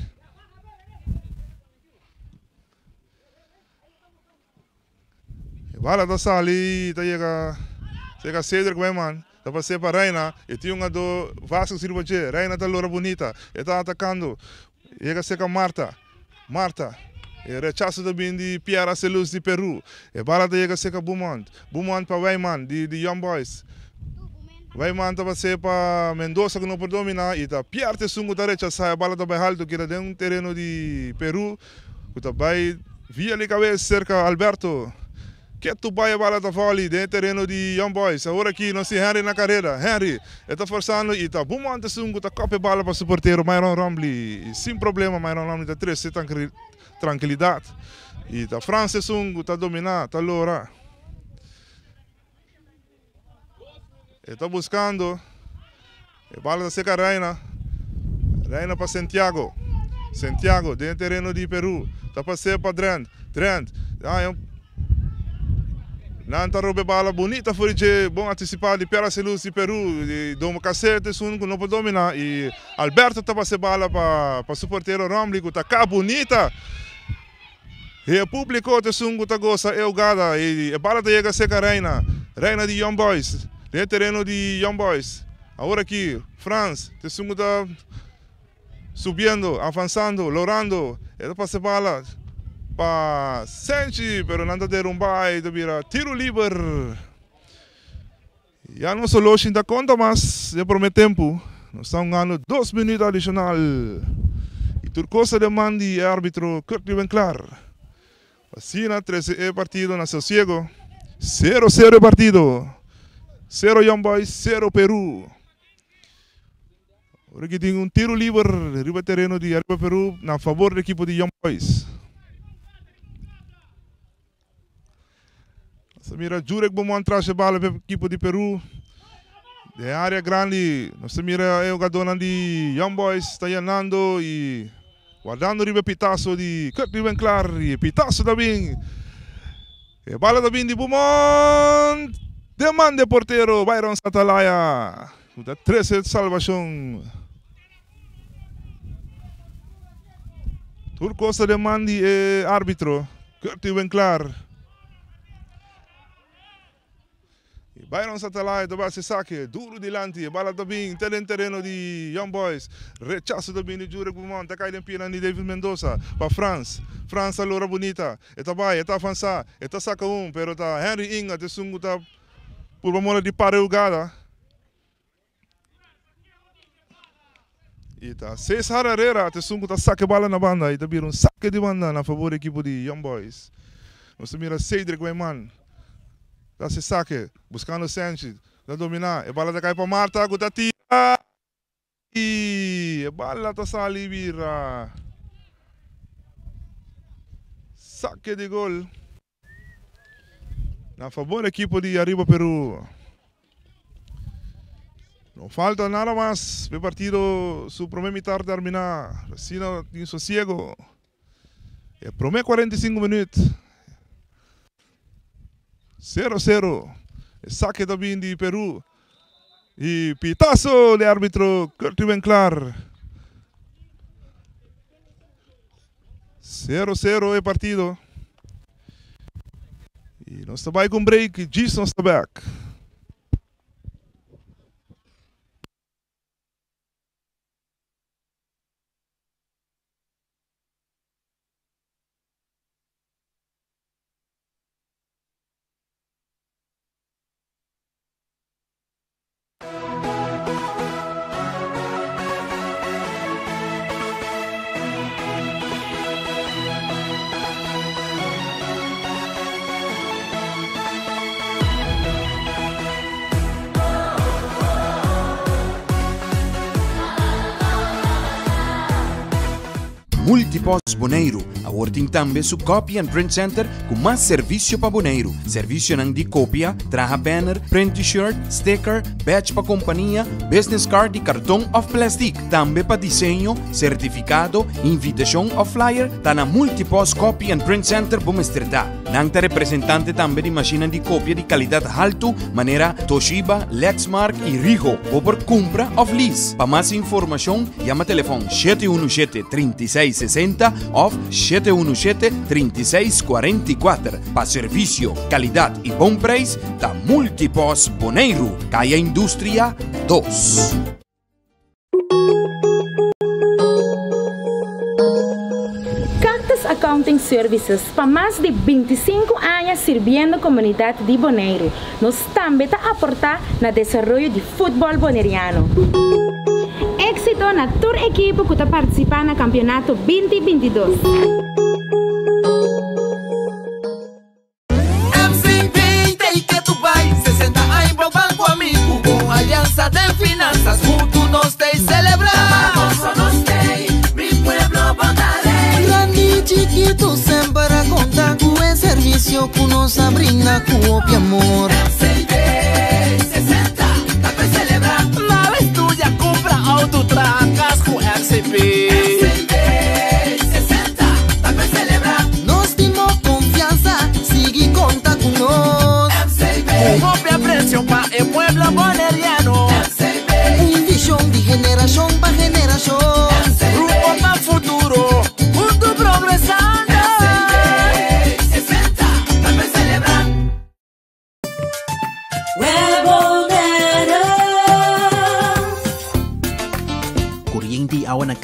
E bala ta sali y ta yega cerca Cedric Wijman. Ta pas'é pa Reina. E tin un hungadó Vasco sirba dje. Reina ta lora bunita. E ta atacando. Yega cerca Marta. Marta. E rechazo ta bin di Pierre Aceluz di Peru. E bala ta yega cerca Beaumont. Beaumont pa Wijman di di Young Boys. Wijman ta pas'é pa Mendoza cu no por domina y ta Pierre ta esun cu ta rechasa. E bala ta bay halto keda den tereno di Peru. Ku ta bai via li kabes serka Alberto. Ketu bai e bala ta vòli den e tereno di Young Boys. Awor aki nos tin Henry na kareda. Henry e ta forsando i ta Beaumont esun ku ta kòp e bala pa su portero Myron Rombley. Sin problema Myron Rombley ta trese trankilidat. I ta Frans esun ku ta dominá, ta lora. E ta buskando. E bala ta serka Reina. Reina pa Santiago. Santiago den tereno di Peru. Ta pas'é pa Drent. Drent. Haña un Nan ta roba e bala bunita for di dje bon antisipá di Piara Selus di Peru. I Domo Casé ta esun ku no por dominá i Alberto ta pasa e bala pa su portero Romley ku ta ka bunita. I e públiko ta esun ku ta gosa e hugada i e bala ta yega serka Reina. Reina di Young Boys den e tereno di Young Boys. Awor aki Frans ta esun ku ta Subiendo, avansando, lorando, e ta pasa e bala pa Senchi, pero nan ta derumba y ta bira tiro liber. Ya no solo shinta conta mas den prome tempo, nos ta hungando dos minuut adicional y tur cos ta den man di e arbitro Kurt Winklar. Asina trece e partido na sosiego, sero sero e partido, sero Young Boys, sero Peru. Ora ki tin un tiro liber riba tereno di Arriba Peru na fabor di ekipo di Young Boys. Nos ta mira Jurek Beaumont tras e bala pa ekipo di Peru. Den area grandi nos ta mira e hugadornan di Young Boys ta yanando y wardando riba e pitaso di Kurt Winklar. Y e pitaso ta bin. E bala ta bin di Beaumont den man di e portero Byron Satalaya. Ku ta trese salbashon. Tur kos ta den man di e arbitro, Curty Winklar. I Byron Satalai ta basi sake duru dilanti. E bala ta bin te den tereno di Young Boys. Rechaso ta bin di Jurek Beaumont. Ta kai den pianan di David Mendoza pa Frans. Frans ta lora bunita. E ta bai, e ta avansá, e ta saka un, pero ta Henry Inga ta esun ku ta purba mola di para e hugada. Y ta Cesar Herrera ta esun cu ta saca e bala na banda y ta bira un saque di banda na favor di ekipo di Young Boys. Nos ta mira Cedric Wijman ta haci saque buscando Sanchez ta domina e bala ta cay pa Marta cu ta tira y e bala ta sali bira saque di gol. Na fabor ekipo di Arriba Peru. No falta nada mas pa e partido su prome mitar termina. Asina tin sosiego. E prome 45 minuut. 0-0. E sake ta bin di Peru. Y pitazo di arbitro Curty Winklar. 0-0 e partido. Y nos ta bai con break. Djis nos ta back. Multipost Boneiru awor tin tambe su Copy and Print Center ku mas servisio pa Boneiru. Servisionan di kopia, traha banner, print t-shirt, sticker, badge pa kompania, business card di karton òf plèstik. Tambe pa diseño, sertifikado, invitashon òf flyer, ta na Multipost Copy and Print Center bo mester ta. Nan ta representante tambe di mashinnan di kopia di kalidat haltu manera Toshiba, Lexmark i Ricoh. Bo por kumpra òf lease. Pa mas informashon yama telefòn 717 36 60 òf 717 36 44. Pa servisio, kalidat i bon preis ta Multipost Boneiru, Kaya Industria 2. Cactus Accounting Services pa mas di 25 aña sirbiendo komunidat di Boneiru. Nos tambe ta aportá na desaroyo di futbòl boneriano. Éksito na tur ekipo ku ta partisipá na kampionato 2022. MCB ta y ke tu bai 60 aña bo ban cu ami Cu bon alianza den finanzas Hunto nos ta y celebra Pa gozo nos t'ey Mi pueblo bo ta rey. Grandi y chikitu semper a konta ku e servisio ku nos a brinda ku hopi amor. MCB 60 ta pa celebra. Nada es tuya.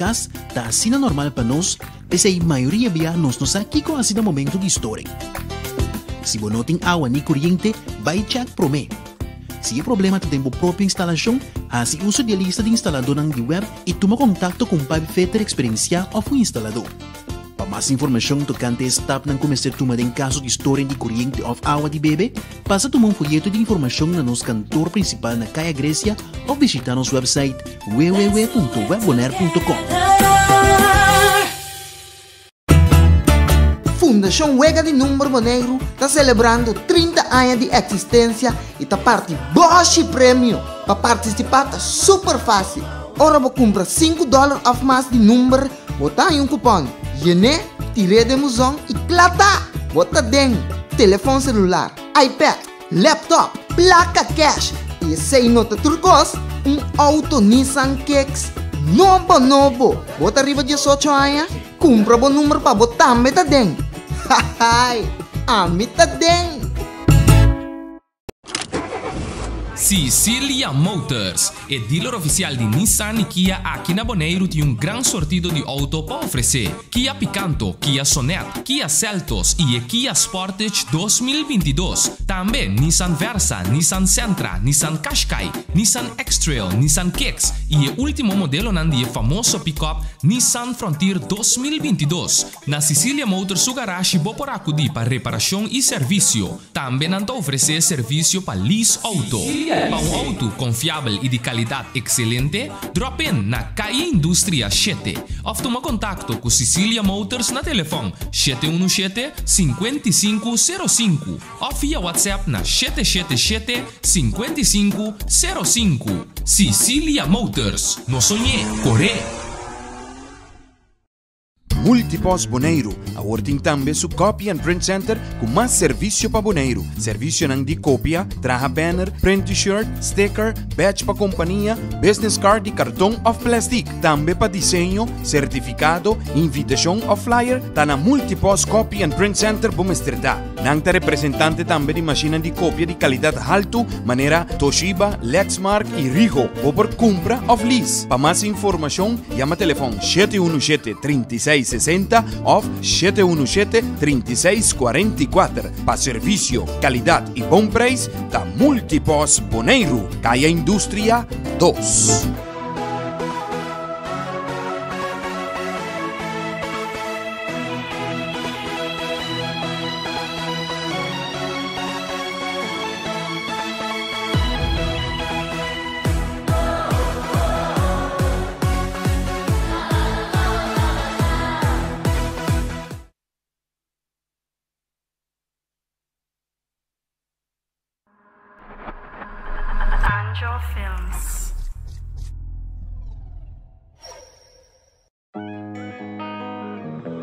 kas ta asina normal pa nos, p'esei mayoria bia nos no sa kiko hasi na momento di storing. Si bo no tin awa ni koriente, bai chèk promé. Si e problema ta den bo propio instalashon, hasi uso di e lista di instaladónan di web i tuma kontakto ku un pipefitter eksperensiá òf un instaladó. Pa mas informashon tokante e stapnan ku mester tuma den kaso di storing di koriente òf awa di bebe, pasa tuma un foyeto di informashon na nos kantor prinsipal na Kaya Grecia òf bishitá nos wèpsait www.webbonaire.com. Fundashon Wega di Number Boneiru ta selebrando 30 aña di eksistensia i ta parti bòshi premio! Pa partisipá ta super fásil. Ora bo kumpra sinku dòler òf mas di number, bo ta haña un kupòn. Yen'é, tir'é den buzon i kla ta! Bo ta den telefòn selular, iPad, laptop, plaka kèsh i esei no ta tur kos, un outo Nissan Kicks nobo nobo! Bo ta riba diesocho aña? Kumpra bo number pa bo tambe ta den! Hahaai! Ami ta den! Sicilia Motors, e dealer ofisial di Nissan i Kia aki na Boneiru tin un gran sortido di outo pa ofresé. Kia Picanto, Kia Sonet, Kia Seltos i e Kia Sportage 2022. Tambe Nissan Versa, Nissan Sentra, Nissan Qashqai, Nissan X-Trail, Nissan Kicks i e último modelonan di e famoso pick-up Nissan Frontier 2022. Na Sicilia Motors su garashi bo por akudí pa reparashon i servisio. Tambe nan ta ofresé servisio pa lease outo. Pa un outo konfiabel i di kalidat ekselente, drop in na Calle Industria shete òf tuma kontakto ku Sicilia Motors na telefòn 717 55 05 òf via WhatsApp na 777 55 05. Sicilia Motors, no soñ'é, kor'é! Multipost Boneiru awor tin tambe su Copy and Print Center ku mas servisio pa Boneiru. Servisionan di kopia, traha banner, print T-shirt, sticker, badge pa kompania, business card di karton òf plèstik. Tambe pa diseño, sertifikado, invitashon òf flyer, ta na Multipost Copy and Print Center bo mester ta. Nan ta representante tambe di mashinnan di kopia di kalidat haltu manera Toshiba, Lexmark i Rigo. Bo por kumpra òf lease. Pa mas informashon, Yama telefòn 717 36 60 òf 717 36 44. Pa servisio, kalidat i bon preis ta Multipos Boneiru, Kaya Industria 2. Angel Films.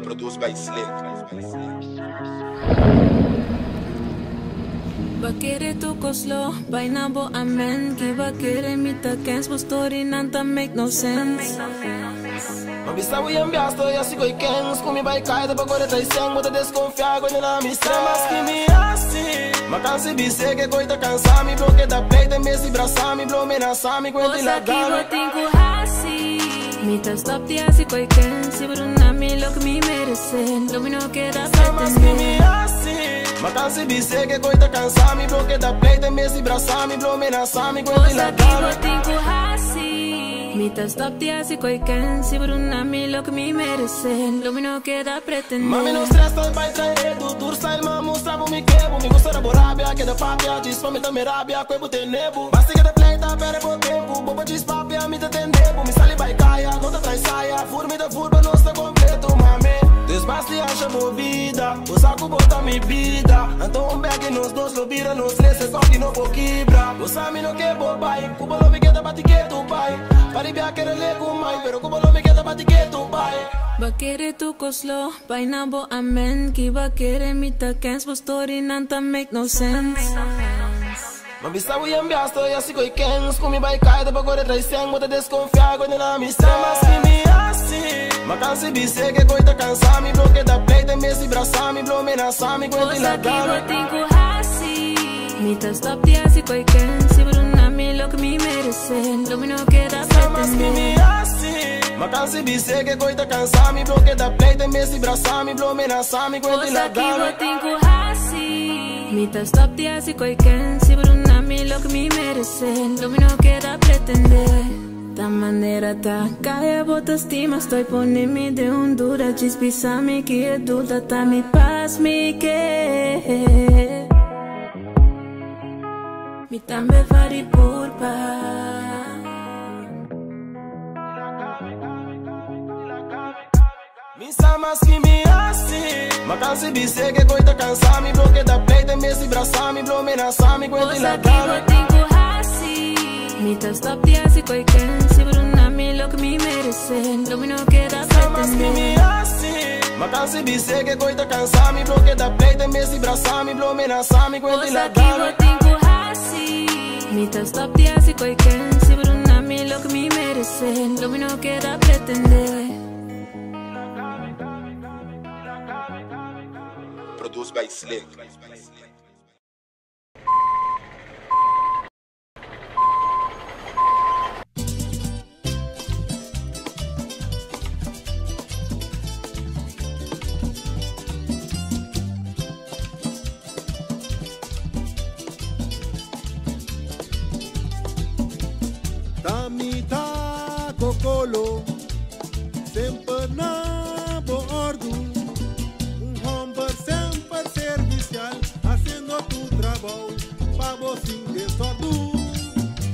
Produced by Slick. Bakere tu koslo, bai na bo amen. Ki bakere mi ta kens, bo story nan ta make no sense. Ma bisa we en biasto ya si koi kens. Kumi bai kai da bagore tai seng. Bota desconfia koi na mi Mas que mi asi. Ma canse bise que koi ta cansa mi. Bloque da play de mesi brasa mi. Blo amenaza mi Cosa kwenti la ki gana. bo tin ku hasi. Mi ta stop di hasi koi kens. Si bo duna mi loke mi merece, lo mi no keda Mas que mi pretende. asi. Ma canse bise que koi ta cansa mi. Bloque da play de mesi brasa mi. Blo amenaza mi kwenti Cosa la ki gana. bo tin ku hasi. Mi ta stop di hasi koi kens. Si bo duna mi loke mi merece, lo mi no keda pretende. Mami no stress tal bai trae du dur style ma mostra bo mi kebo. Mi gusta da borabia que da papia dis pa mi ta me rabia que bu tenebu. Basta que da play ta pere bo tempo. Bobo dis papia mi ta tendebu. Mi sali bai kaya no ta trai saia. Fur mi ta furba no sta completo mami. Dus basta acha bo vida. O saco bota mi vida. Então um bag nos dos lo vira nos tres é só que no bo quebra. O sami no que bo pai. Cuba lo mi queda bati que tu pai. Pari bia quere le kumai pero Cuba lo mi queda bati que tu pai. Bakere tu koslo, bai na bo amen. Ki bakere mi ta kens, bo story nan ta make no sense. Ma bisa we en biasto ya si koi kens. Kumi bai kai da bagore trai seng. Bota desconfia koi na mi Mas que mi asi. Ma canse bise que koi ta cansa mi. Bloque da play de mesi brasa mi. Blo amenaza mi kwenti Cosa la ki gana. bo tin ku hasi. Mi ta stop di hasi koi kens. Si bo duna mi loke mi merece, lo mi no keda Mas que mi pretende. asi. Ma cansi bise que coita cansa mi bloque da play tem messi braça mi blo menaça mi cuenta Cosa la que vou tenho hasi. Mi ta stop de hasi koi ken. Si bruna mi lo que mi merece. Lo mi no queda pretender. Ta manera ta cae bota estima. Estoy poniendo de un dura. Chispisa mi que duda. Ta mi paz mi que. Mi tambe vari purpa. Mi sama si mi asi. Ma cansi bise que coita cansa mi bloque da play tem messi braça mi blo menaça mi cuenta Cosa la que vou tenho hasi. Mi ta stop de hasi koi ken. Si bruna mi lo que mi merece. Lo mi no queda Sama si mi pretender. asi. Ma cansi bise que coita cansa mi bloque da play tem messi braça mi blo menaça mi cuenta Cosa la que vou tenho hasi. Mi ta stop de hasi koi ken. Si bruna mi lo que mi merece. Lo mi no queda pretender. Produced by Slick. Tamita kokolo sempre na bordo. Um homem sempre servicial, haciendo tu trabalho, pavo sin desordem.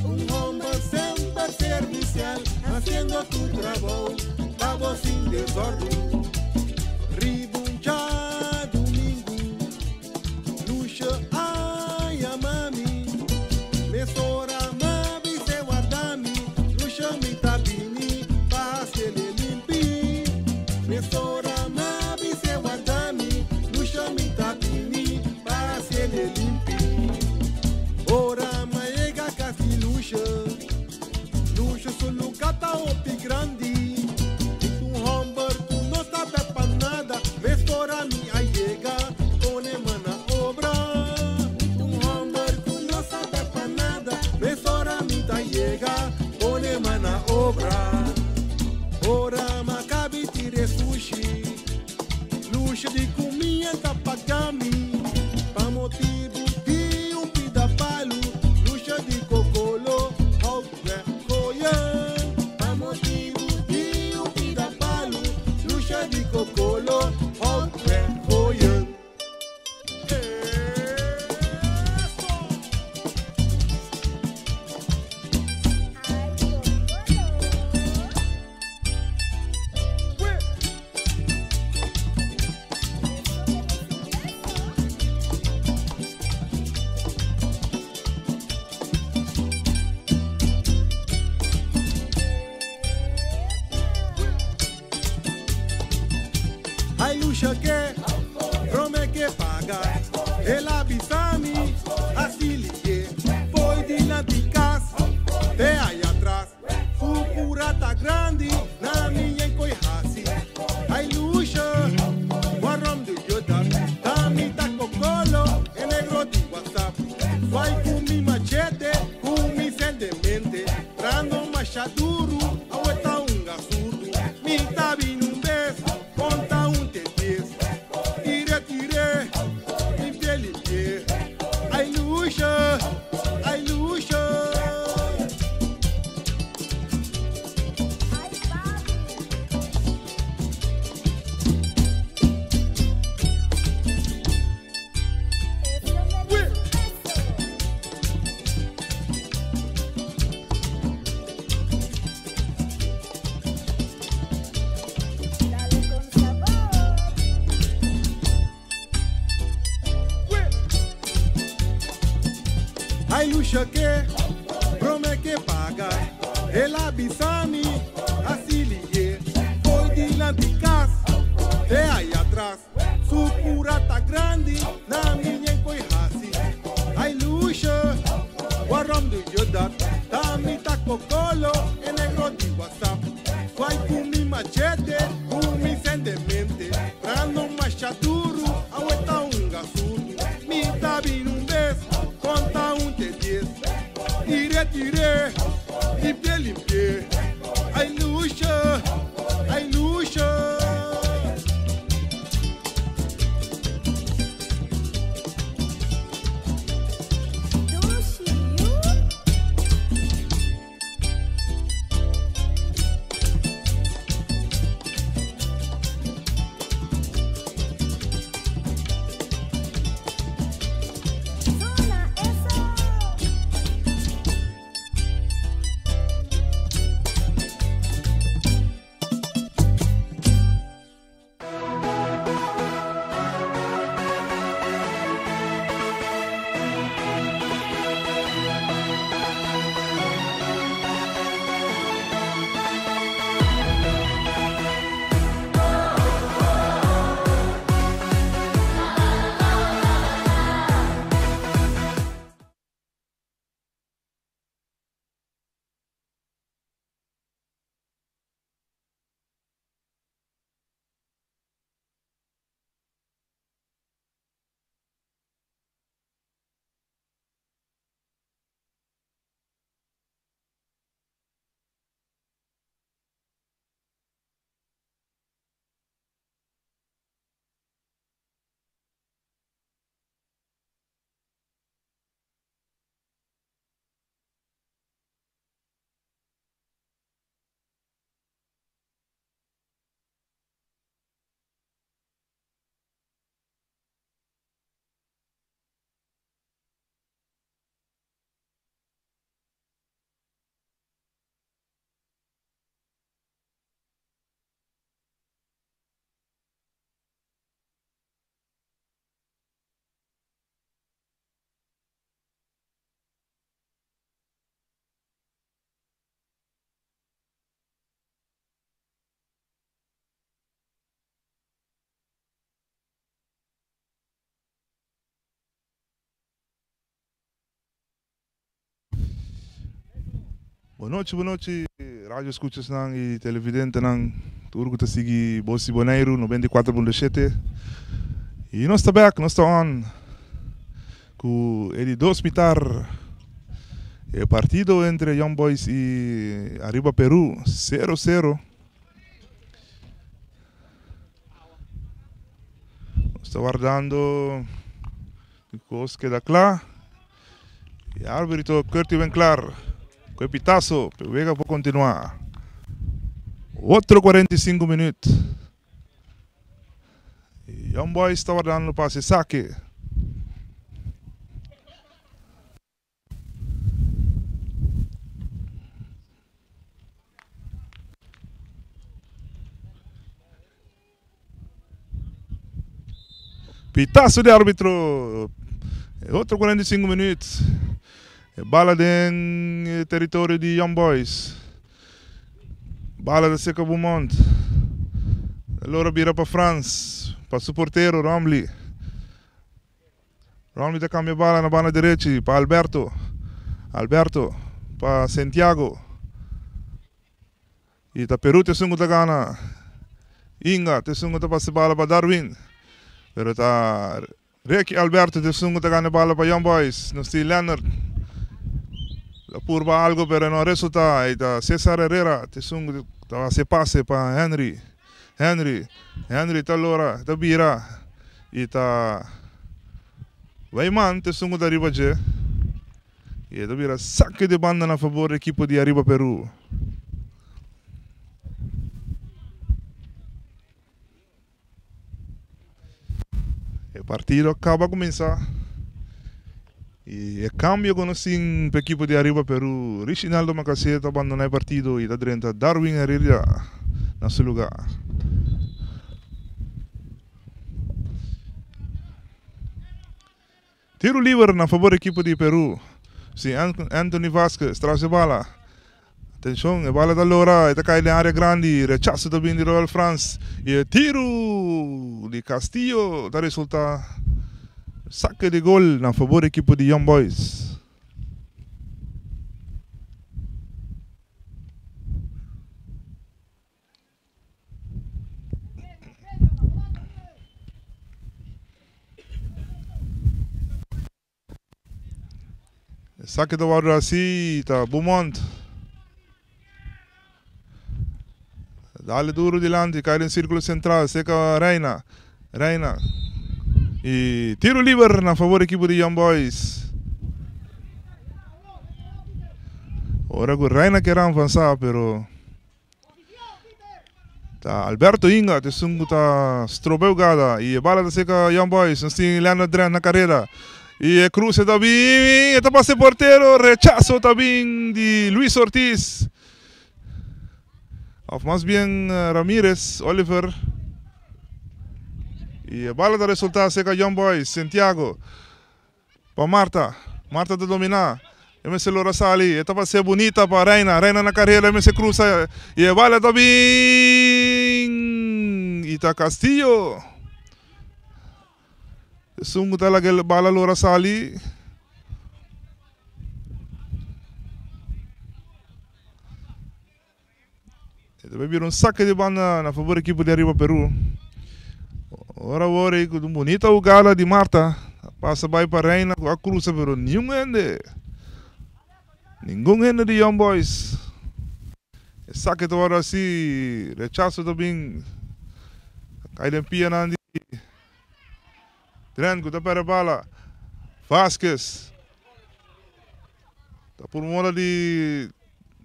Um homem sempre servicial, haciendo tu trabalho, pavo sin desordem. Ribuncha domingo, luxa ai mami, mesora mami se guardami, luxa mi tabini, pasele limpi. Mesora mami se guardami, luxa mi tabini, pasele limpi. Ora maega casi luxa, luxa solo gata opi grandi. Tu hombre tu no sabe pa nada, mesora mi allega, pone mana obra. Un hombre tu no sabe pa nada, mesora mi ta llega, pone mana obra. Ora macabi tire sushi, luxa de comia tapagami, pa motivo de um pida palo, luxa de cocolo, hout gooien. Pa motivo de um pida palo, luxa de cocolo, hout gooien. Ai luxa que prome que paga, el avisami, así ligue, foi de la picas, te aí atrás, furata grande, na minha coihasi. Ai luxa, guarram de yoda, tamita cocolo, en negro de WhatsApp, vai com mi machete, com mi sendemente, trando machaduro, aweta un gasurdo, mi tabin un bes, conta un te diez, tire, tire, limpie, limpie, ai luxa, ai luxa. Ai luxa que prome que paga, el avisami, así ligue, foi de la picas, de aí atrás, su curata grande, na minha coihasi. Ai luxa, guarram de yodat, tamita cocolo, en negro de WhatsApp, vai com mi machete, com mi sendemente, trando machaduro, aweta un gasurdo, mi tabin un bes, conta un te diez, tire, tire, limpie, limpie, ai luxa. Bon nochi, bon nochi, radio escuchasnan y televidentenan. Tur ku ta sigui Bos di Boneiru 94.7. Y nos ta back, nos ta on ku e di dos mitar. E partido entre Young Boys y Arriba Peru, 0-0. Nos ta wardando kos keda kla. E arbitro Curti Winklar ku e pitazo, pero wega por kontinuá. Otro 45 minuut. Young Boys ta wardando pa hasi sake. Pitazo di arbitro. Otro 45 minuut. Bala den territorio di Young Boys. Bala ta seca Beaumont. Lora bira pa Frans. Pa su portero Romley. Romley ta cambia bala na banda derechi pa Alberto. Alberto pa Santiago. Y ta Peru ta esun cu ta gana. Inga ta esun cu ta pasa e bala pa Darwin. Pero ta Ricky Alberto ta esun cu ta gana e bala pa Young Boys. Nos tin Leonard. Ta purba algo pero no a resulta. Y ta Cesar Herrera ta esun cu ta haci e pase pa Henry. Henry. Henry ta lora, ta bira. Y ta Weyman ta esun cu ta riba dje. Y e ta bira saque di banda na fabor di ekipo di Arriba Peru. E partido a caba cuminsa y e cambio cu nos tin pa ekipo di Arriba Peru, Richinaldo Macassé ta abandona e partido y ta drenta Darwin Heredia na su lugar. Tiro liber na fabor ekipo di Peru. Si Anthony Vasquez tras e bala. Atencion, e bala ta lora, e ta cay den area grandi. Rechazo ta bin di Royal Frans. Y e tiro di Castillo ta resulta saque di gol na fabor ekipo di Young Boys. Esaki ta wòrdu hasi ta Beaumont. Dale duro dilanti, kai den sirkulo sentral, seka Reina. Reina. I tiro liber na fabor ekipo di Young Boys. Ora ku Reina kier avansa, pero Ta Alberto Inga ta esun ku ta stroba e hugada i e bala ta seka Young Boys. Nos tin Leonard Drent na karera i e kruse ta bin, e ta pasa e portero, rechaso ta bin di Luis Ortiz of mas bien Ramirez Oliver i e bala ta resulta seka Young Boys. Santiago Pa Marta. Marta ta dominá. E mester lora sali. E ta pas'é bunita pa Reina. Reina na karera e mester krusa i e bala ta bin i ta Castillo. Esun ku ta laga e bala lora sali. E ta bira un saque di banda na favor ekipo di Arriba Peru. Ora awor ei ku un bunita hugada di Marta pasa bai pa Reina ku a krusa pero niun hende, ningun hende di Young Boys. E saque ta wòrdu hasi, rechaso ta bin kai den pianan di Drent ku ta pèrdè bala. Vasquez ta pur moda di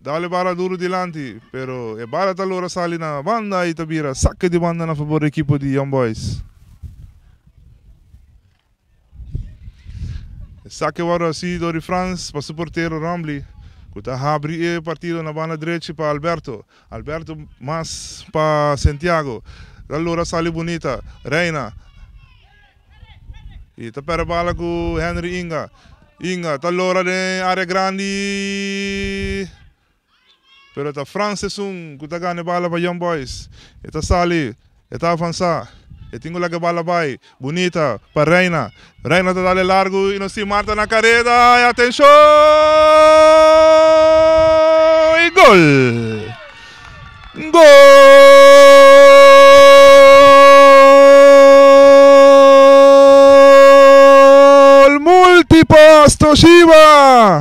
dale bala duru dilanti, pero e bala ta logra sali na banda y ta bira saque di banda na fabor di ekipo di Young Boys. E saque wòrdu hasi dor di Frans pa su portero Rombley ku ta habri e partido na banda drechi pa Alberto. Alberto mas pa Santiago. Ta logra sali bunita. Reina. Y ta perde bala cu Henry Inga. Inga ta logra den area grandi. Pero ta Frans esun cu ta gana e bala pa Young Boys. E ta sali. E ta avansa. E tin cu laga e bala bay. Bunita pa Reina. Reina ta dale largo y nos tin Marta na careda. Atencion! Gol! Gol! Multipost Toshiba!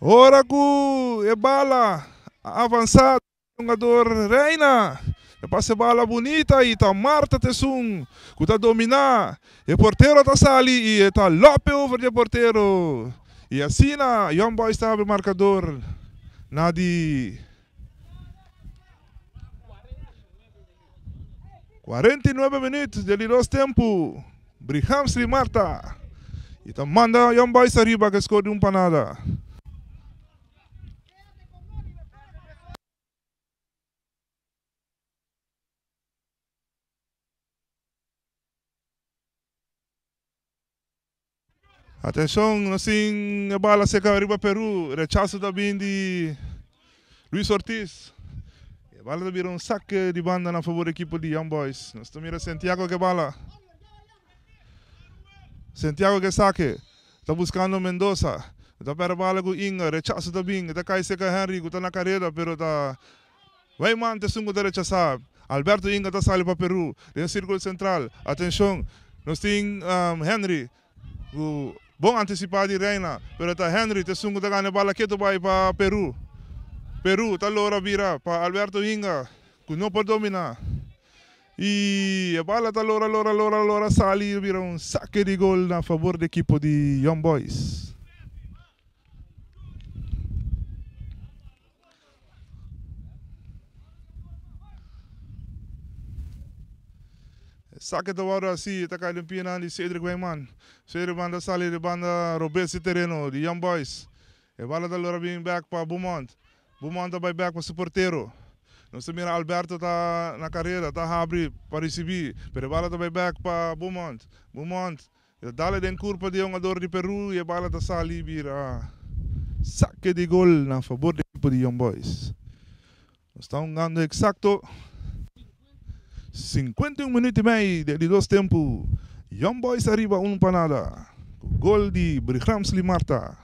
Ora ku e bala a avansá hungador Reina e pasa e bala bunita i ta Marta t'esun ku ta dominá. E portero ta sali i e ta lope over di e portero. I asina Young Boys ta habri markador na di 49 minuut di e di dos tempu. Brihamsli Marta i ta manda Young Boys ariba ku e skor di un pa nada. Atenshon, nos tin e bala seka riba Peru. Rechaso ta bin di Luis Ortiz. E bala ta bira un sake di banda na fabor di ekipo di Young Boys. Nos ta mira Santiago ke bala. Santiago ke sake. Ta buskando Mendoza. Ta perde bala ku Inga. Rechaso ta bin. Ta kai seka Henry ku ta na kareda pero ta Weyman ta esun ku ta rechasá. Alberto Inga ta sali pa Peru den sirkulo sentral. Atenshon, nos tin Henry ku bon antisipá di Reina, pero ta Henry ta esun ku ta gana e bala ketu bai pa Peru. Peru ta lora bira pa Alberto Inga ku no por dominá. I e bala ta lora lora lora lora sali i bira un sake di gol na fabor di ekipo di Young Boys. Sake ta wòrdu hasi, e ta kai den pianan di Cedric Wijman. Cedric Wijman ta sali di banda robes di tereno di Young Boys. E bala ta lora bin bèk pa Beaumont. Beaumont ta bai bèk pa su portero. Nos ta mira Alberto ta na karera, ta habri pa risibí, pero e bala ta bai bèk pa Beaumont. Beaumont E ta dale den kurpa di e hungador di Peru i e bala ta sali bira sake di gol na fabor di ekipo di Young Boys. Nos ta hungando eksakto 51 minuut i mei den di dos tempu. Young Boys ariba un pa nada ku gol di Brigramsly Martha.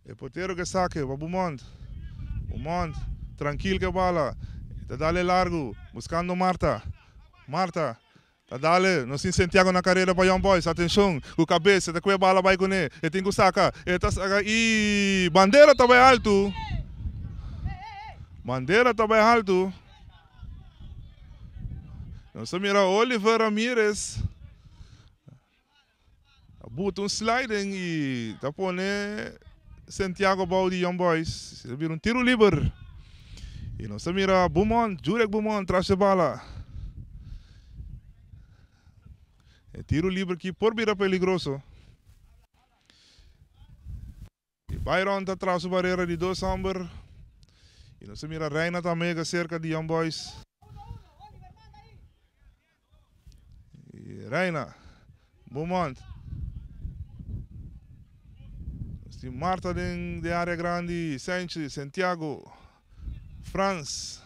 E portero ke sake pa Beaumont. Beaumont trankil ke bala. E ta dale largu buskando Martha. Martha ta dale. Nos tin Santiago na karera pa Young Boys. Atenshon ku kabes e ta kue bala bai kuné. E tin ku saka. E ta saka i bandera ta bai altu. Bandera ta bai altu. Nos ta mira Oliver Ramirez. A buta un sliding y ta pone Santiago bou di Young Boys. Ta bira un tiro liber. Y nos ta mira Beaumont, Jurek Beaumont tras e bala. E tiro liber aki por bira peligroso. Y Byron ta tras su barera di dos homber. Y nos ta mira Reina ta mega cerca di Young Boys. Y Reina, Beaumont. Nos tin Marta den den area grandi, Sanchez, Santiago, Frans.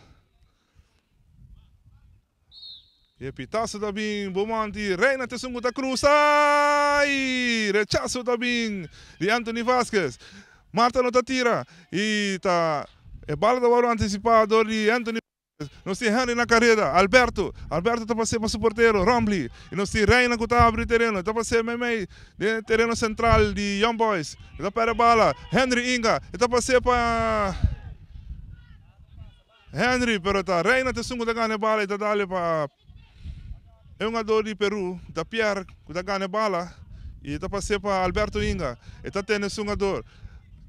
E pitazo ta bin Beaumont y Reina ta esun cu ta cruza y rechazo ta bin di Anthony Vasquez. Marta no ta tira y ta e bala ta worde anticipa door di Anthony Vasquez. Nos tin Henry na careda, Alberto, Alberto ta pase pa su portero Rombley y nos tin Reina cu ta abri tereno, ta pase meimei den e tereno central di Young Boys. E ta perde bala, Henry Inga, e ta pase pa. Henry, pero ta Reina ta esun ku ta gana e bala i ta dale pa e hungador di Peru, ta Pierre ku ta gana e bala i ta pas'é pa Alberto Inga, e ta tene su hungador,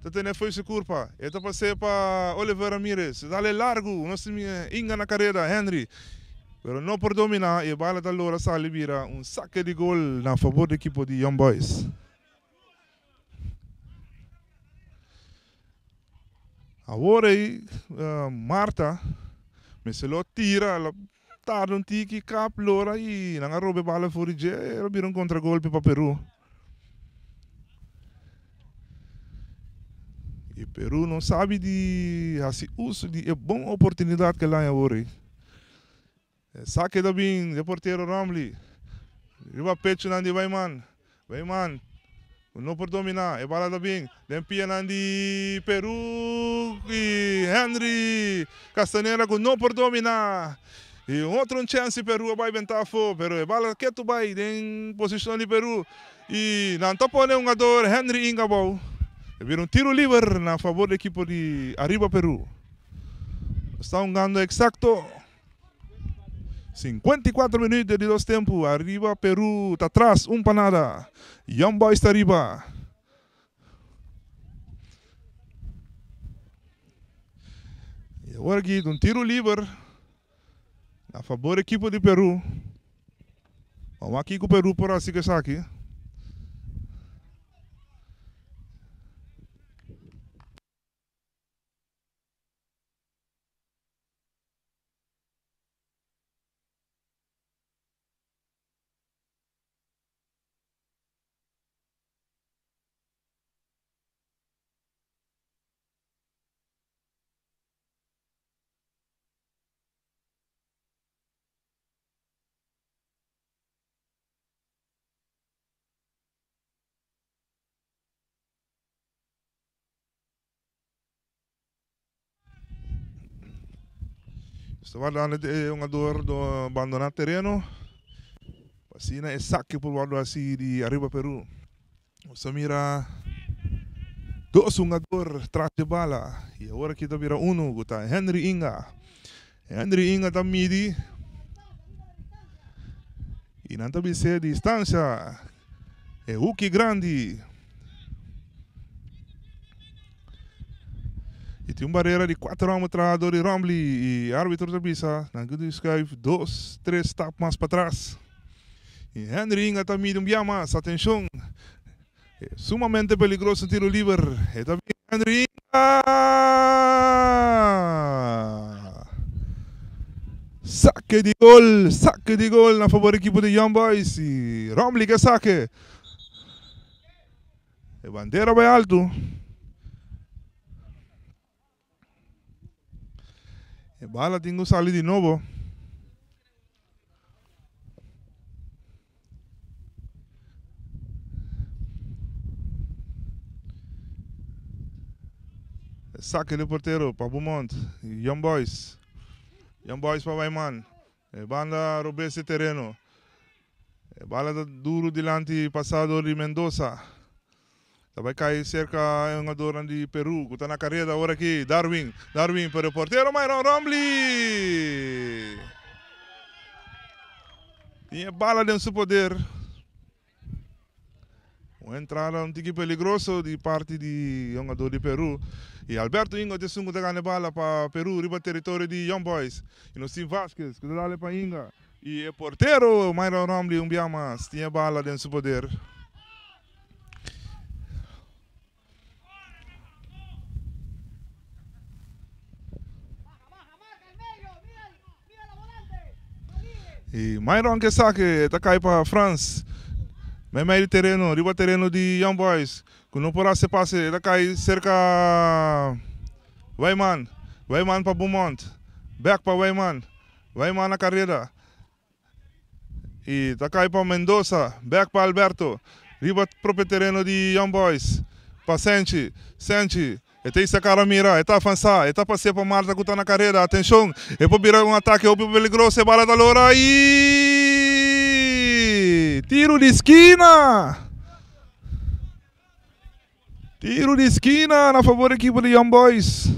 ta tene fo'i su kurpa, e ta pas'é pa Oliver Ramirez, e dale largu, nos tin Inga na kareda, Henry, pero no por dominá i e bala ta lora sali bira un sake di gol na fabor di ekipo di Young Boys. Awor ei Marta mester lo tira, lo tarda un tiki kap lora i nan a roba e bala for di dje, lo bira un kontragolpe pa Peru. I Peru no sabi di hasi uso di e bon oportunidat ke el haña awor ei. E sake ta bin di e portero Romley riba pechunan di Weyman. Wijman no por domina. E bala ta bin den pianan di Peru y Henry Castanera cu no por domina. Y un otro un chance Peru a bay benta afo, pero e bala ketu bay den posicion di Peru. Y nan ta pone un hungador Henry Inga abou. E bira un tiro liber na favor di ekipo di Arriba Peru. Sta hungando exacto 54 minuut di dos tempo. Arriba Peru ta tras un pa nada. Young Boys ta riba. Y awor aki un tiro liber na favor ekipo di Peru. Vamos aki cu Peru por haci cu esaki. Esta wardando e hungador do abandoná tereno. Asina e saque por wordo haci di Arriba Peru. Nos a mira dos hungador tras di bala. Y awor aki ta bira uno cu ta Henry Inga. Henry Inga ta midi. Y nan ta bis'é distancia. E huki grandi. Y tin un barera di cuatro homber traha door di Rombley. Y arbitro ta bisa nan cu di schuif dos, tres stap mas patras. Y Henry Inga ta midi un bia mas. Atencion. Sumamente peligroso tiro liber. E ta bin Henry Inga. Saque di gol, saque di gol na favor equipo di Young Boys. Y Rombley ke saque. E bandera bay alto. E bala tin ku sali di nobo. Saque di portero pa Beaumont. Young Boys. Young Boys pa Waiman. E banda robes e tereno. E bala ta duro dilanti pasa dor di Mendoza. Ta bai kai serka e hungadornan di Peru ku ta na kareda ora aki. Darwin, Darwin, pero e portero Myron Rombley tin e bala den su poder. Un entrada un tiki peligroso di parti di hungador di Peru. Y Alberto Inga ta esun ku ta gana e bala pa Peru riba teritorio di Young Boys. Y nos tin Vasquez ku ta dale pa Inga. Y e portero Myron Rombley un bia mas tin e bala den su poder. Y Myron ke sake ta kai pa Frans. Meimei di tereno, riba tereno di Young Boys. Ku no por hasi pase, ta kai serka Wijman. Wijman pa Beaumont. Bek pa Wijman. Wijman na kareda. Y ta cay pa Mendoza, bek pa Alberto, riba propio tereno di Young Boys, pa Senchi, Senchi, e ta isa cara mira, e ta avansa, e ta pasea pa Marta cu ta na careda, atencion, e por bira un atake hopi peligroso, e bala ta lora y tiro di skina! Tiro di skina na favor di ekipo di Young Boys.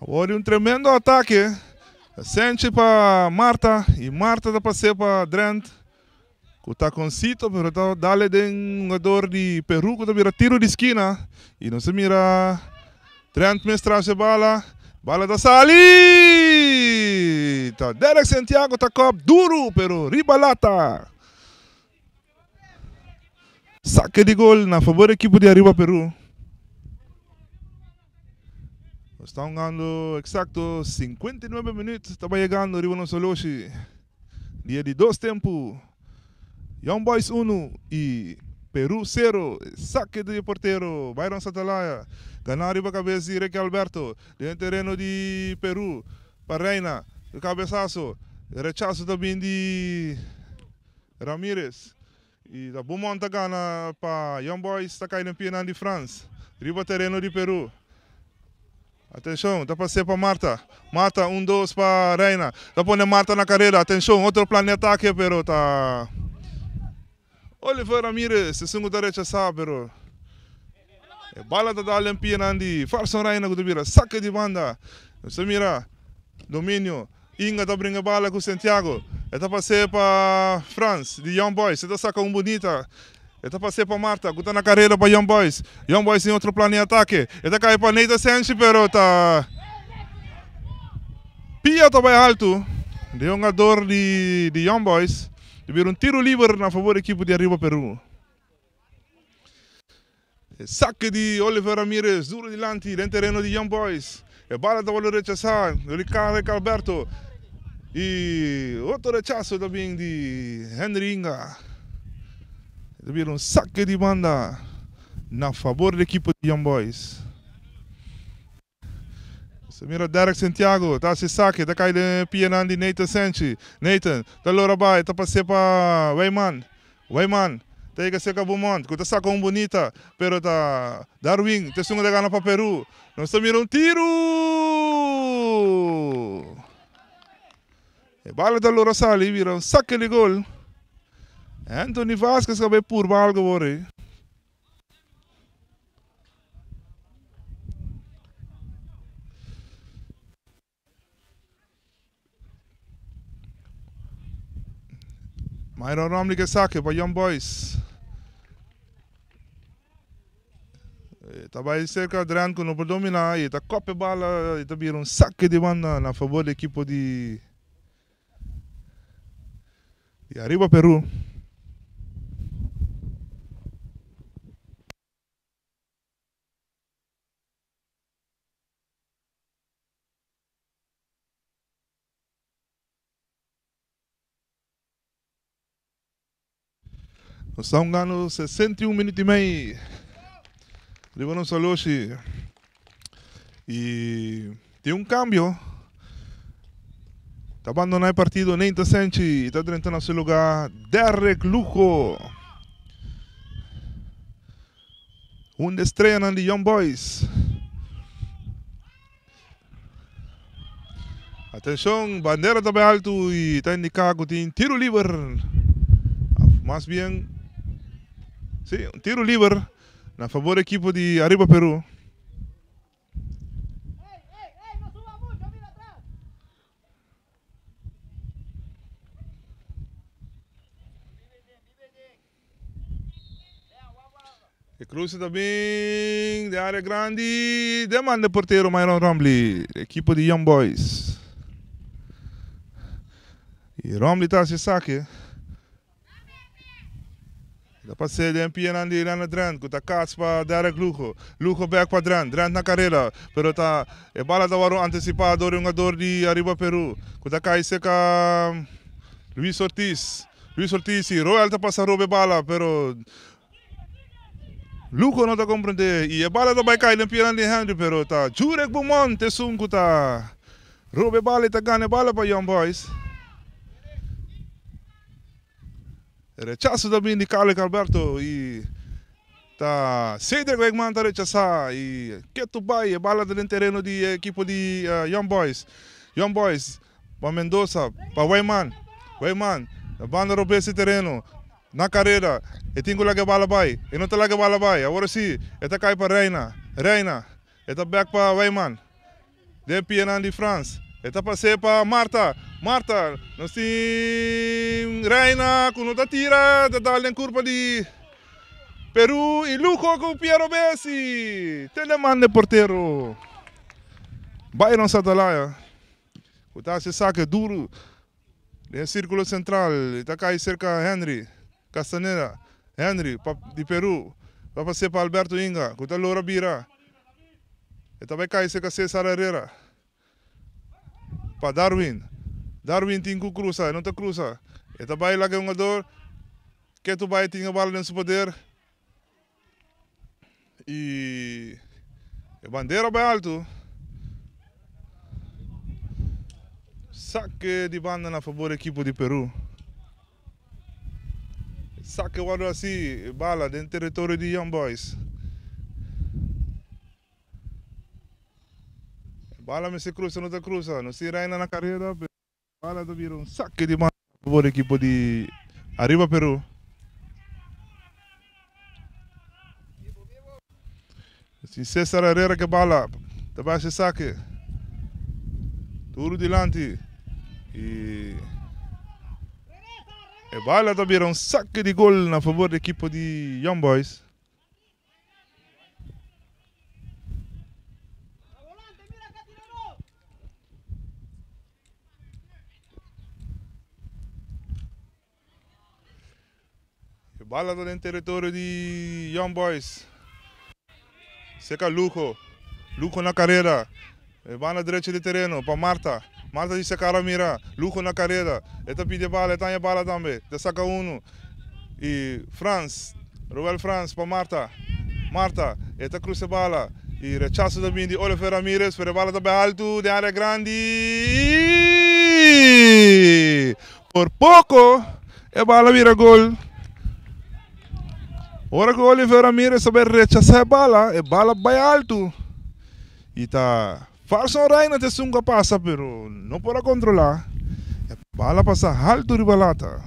Awor di un tremendo atake. Senchi pa Marta y Marta ta pas'é pa Drent ku takoncito pero ta dale den hungador di Peru ku ta bira tiro di skina y nos a mira Drent mes tras e bala. Bala ta sali! Ta Derek Santiago ta kòp duru pero riba lata. Saque di gol na favor equipo di Arriba Peru. Nos ta hungando exacto 59 minuut. Ta bay yegando riba nos oloshi. Dia di dos tempo. Young Boys 1 y Peru 0. Saque di portero Byron Satalaya. Gana riba cabes di Ricky Alberto. Den tereno di Peru. Pa Reina. Cabezazo. Rechazo ta bin di. Ramirez. I ta Beaumont ta gana pa Young Boys ta kai den pianan di Frans riba tereno di Peru. Atenshon, ta pas'é pa Marta. Marta un dos pa Reina. Ta pone Marta na karera. Atenshon, otro plan di atake pero ta Oliver Ramirez esun ku ta rechasá pero e bala ta dal den pianan di Farson Reina ku ta bira sake di banda. Nos ta mira dominio. Inga ta bringa bala ku Santiago. E ta pas'é pa Frans di Young Boys. E ta saka un bunita. E ta pas'é pa Marta ku ta na karera pa Young Boys. Young Boys tin otro plan di atake. E ta kai pa Nathan Senchi pero ta pia ta bai haltu di e hungador di Young Boys. Ta bira un tiro liber na fabor di ekipo di Arriba Peru. E sake di Oliver Ramirez duro dilanti den tereno di Young Boys. E bala ta wòrdu rechasá dor di Karek Alberto. I otro rechaso ta bin di Henry Inga. Ta bira un sake di banda na fabor di ekipo di Young Boys. Nos ta mira Derek Santiago ta hasi sake, ta kai den e pianan di Nathan Senchi. Nathan ta lora bai, ta pas'é pa Weyman. Weyman ta yega serka Beaumont ku ta saka un bunita, pero ta Darwin ta esun ku ta gana pa Peru. Nos ta mira un tiru! E bala ta lora sali bira un sake di gol. Anthony Vasquez ka bai purba algu awor ei. Myron Romley ke sake pa Young Boys. Ta bai serka Drent ku no por domina i ta kòp e bala i ta bira un sake di banda na fabor di ekipo di Di ariba Peru. Nos ta hungando 61 minuut y mei riba nos oloshi y tin un cambio. Ta bandona e partido Neynta Senchi y ta drenta na su lugar Derrick Lugo. Un di e streanan di Young Boys. Atenshon, bandera ta bai altu y ta indica cu tin tiro liber. Mas bien, si, un tiro liber na favor ekipo di Arriba Peru. E cruce ta bin den area grandi den man de portero Myron Rombley, ekipo di Young Boys. Y Rombley ta haci esaki. Ta pas'é den pianan di Leonard Drent ku ta kats pa Derek Lugo. Lugo bèk pa Drent. Drent na karera pero ta e bala ta wòrdu antisipá dor di un hungador di Arriba Peru ku ta kai serka Luis Ortiz. Luis Ortiz i Roel ta pasa roba e bala pero Lugo no ta komprendé i e bala ta bai kai den pianan di Henry pero ta Jurek Beaumont esun ku ta roba e bala i ta gana e bala pa Young Boys. Rechaso ta bin di Carlick Alberto y ta Cedric Wijkman ta rechasa y ketu bay e bala ta den tereno di e ekipo di Young Boys. Young Boys pa Mendoza pa Wijman. Wijman na banda robes di tereno na careda e tin cu laga e bala bay e no ta laga e bala bay awor si e ta cay pa Reina. Reina e ta bek pa Wijman. Den pianan di Frans. E ta pas'é pa Marta. Marta, nos tin Reina ku no ta tira, ta dal den kurpa di Peru i Lugo ku Piero Bessi. Tende man den portero Byron Satalaya ku ta hasi sake duru den sirkulo sentral. E ta kai serka Henry Castaneda. Henry di Peru ta pas'é pa Alberto Inga ku ta lora bira. E ta bai kai serka Cesar Herrera pa Darwin. Darwin tin ku krusa, e no ta krusa. E ta bai laga e hungador ketu bai tin e bala den su poder i e bandera bai altu. Sake di banda na fabor ekipo di Peru. Saque wòrdu hasi bala den teritorio di Young Boys. Bala mester krusa no ta krusa. No si Reina na kareda pero bala ta bira un saque di banda a fabor di ekipo di Arriba Peru. Si Cesar Herrera ke bala ta bai hasi saque. Duru dilanti y e bala ta bira un saque di gol na fabor di ekipo di Young Boys. E bala ta den teritorio di Young Boys. Seka Lugo. Lugo na kareda. E banda derecho di tereno pa Marta. Marta di Sekara mira. Lugo na kareda. E ta pidi e bala, e ta haña e bala tambe. Ta saka unu. I Frans, Roel Frans pa Marta. Marta, e ta krusa e bala. I rechaso ta bini di Oliver Ramirez, pero e bala ta bai altu den area grandi. Por poko e bala bira gol. Ora ku Oliver Ramirez ta bai rechasá e bala, e bala bai altu. I ta Farson Reina ta esun ku a pasa pero no por a kontrolá. E bala pasa haltu riba lata.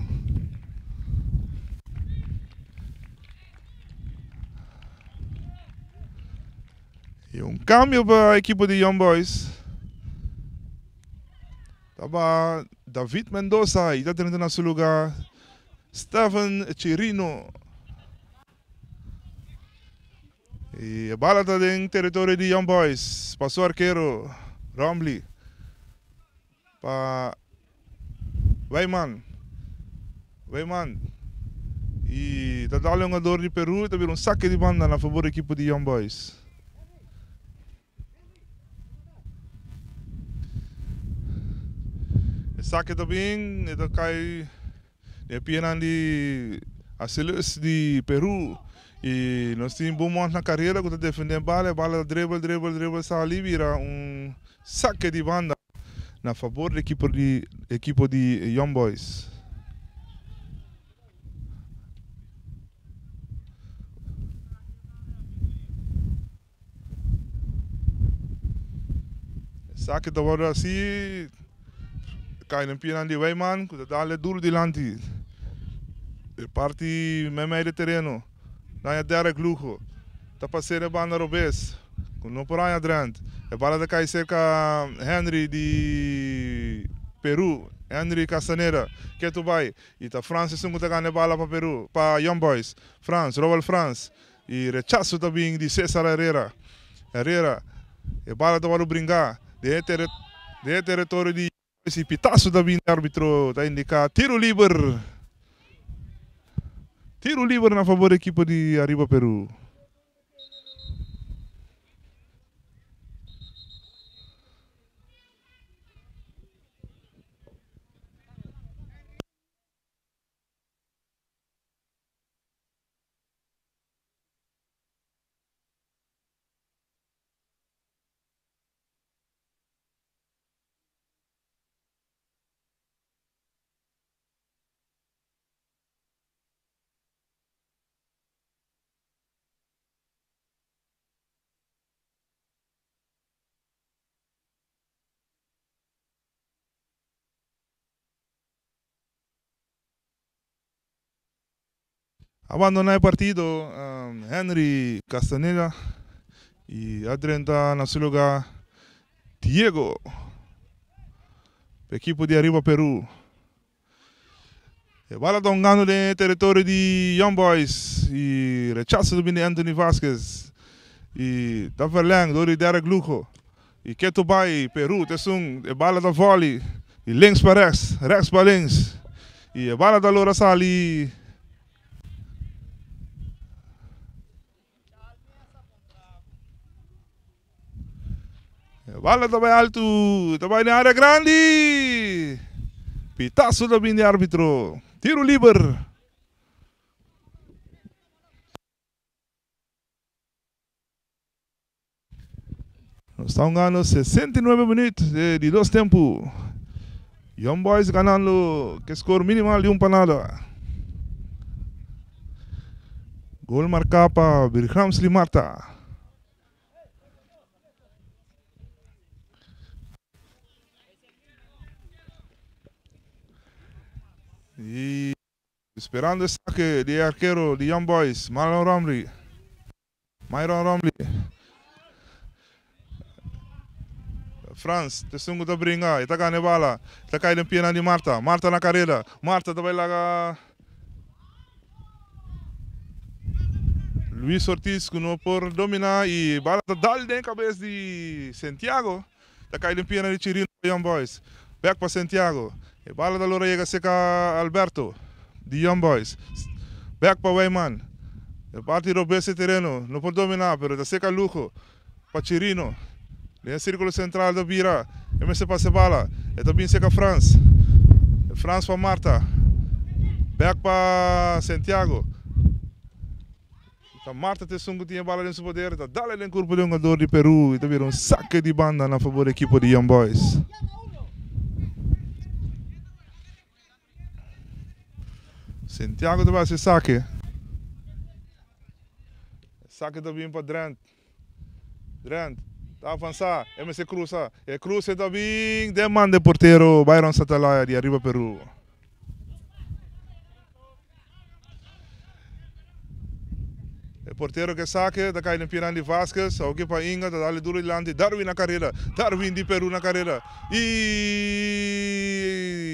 I un kambio pa ekipo di Young Boys. Taba David Mendoza i ta drenta na su luga Steven Chirino. I e bala ta den teritorio di Young Boys pa su arkero Rombley pa Wijman. Wijman i ta dal e hungador di Peru i ta bira un sake di banda na fabor di ekipo di Young Boys. E sake ta bin e ta kai den e pianan di Acelus di Peru y nos tin Beaumont na carera cu ta defende e bala, e bala ta dribble dribble dribble sali bira un sake di banda na fabor di ekipo di ekipo di Young Boys. Esaki ta wòrdu hasi kai den pianan di Wijman ku ta dal e duru dilanti e parti meimei di tereno. Daña Derek Lugo ta pas'é den banda robes ku no por haña drent. E bala ta kai serka Henry di Peru, Henry Castaneda ketu bai i ta Frans esun ku ta gana e bala pa Peru, pa Young Boys. Frans, Roel Frans. E rechaso ta bin di Cesar Herrera. Herrera, e bala ta wòrdu bringá den e den e teritorio di i pitaso ta bin di arbitro ta indiká tiro liber. Tiro liber na fabor di ekipo di Arriba Peru. A bandoná e partido Henry Castaneda y a drenta na su lugar Diego pa ekipo di Arriba Peru. E bala ta hungando den e teritorio di Young Boys y rechaso ta bini di Anthony Vasquez y ta verleng door di Derek Lugo y keto bay Peru ta esun e bala ta volley di links pa rechts, rechts pa links y e bala ta logra sali. E bala ta bai altu, ta bai den area grandi. Pitazo ta bin di arbitro. Tiro liber. Nos ta hungando 69 minuut di dos tempu. Young Boys ganando ke score minimal di un pa nada. Gol marká pa Virhamsly Marta. Y esperando e saque di e arquero di Young Boys, Marlon Romley. Myron Romley. Frans, t'esun ku ta bringa, e ta gana e bala, e ta kai den pianan di Marta. Marta na kareda, Marta ta bai laga Luis Ortiz ku no por domina i bala ta dal den kabes di Santiago, ta kai den pianan di Chirino pa Young Boys. Bek pa Santiago, e bala ta lora yega serka Alberto di Young Boys. Bek pa Weyman, e parti robes e tereno no por domina pero ta serka Lugo pa Chirino. Den e sirkulo sentral ta bira, e mester pasa e bala, e ta bin serka Frans. Frans pa Marta, bek pa Santiago. Ta Marta ta esun ku tin e bala den su poder, ta dal e den kurpo di un hungador di Peru i ta bira un sake di banda na fabor di ekipo di Young Boys. Santiago ta bai hasi e sake. E sake ta bin pa Drent. Drent ta avansa, e mester krusa. E kruse ta bin den man di e portero Byron Satalaya di Arriba Peru. E portero ke sake ta kai den pianan di Vasquez, awoki pa Inga ta dale duro dilanti, Darwin na karera, Darwin di Peru na karera y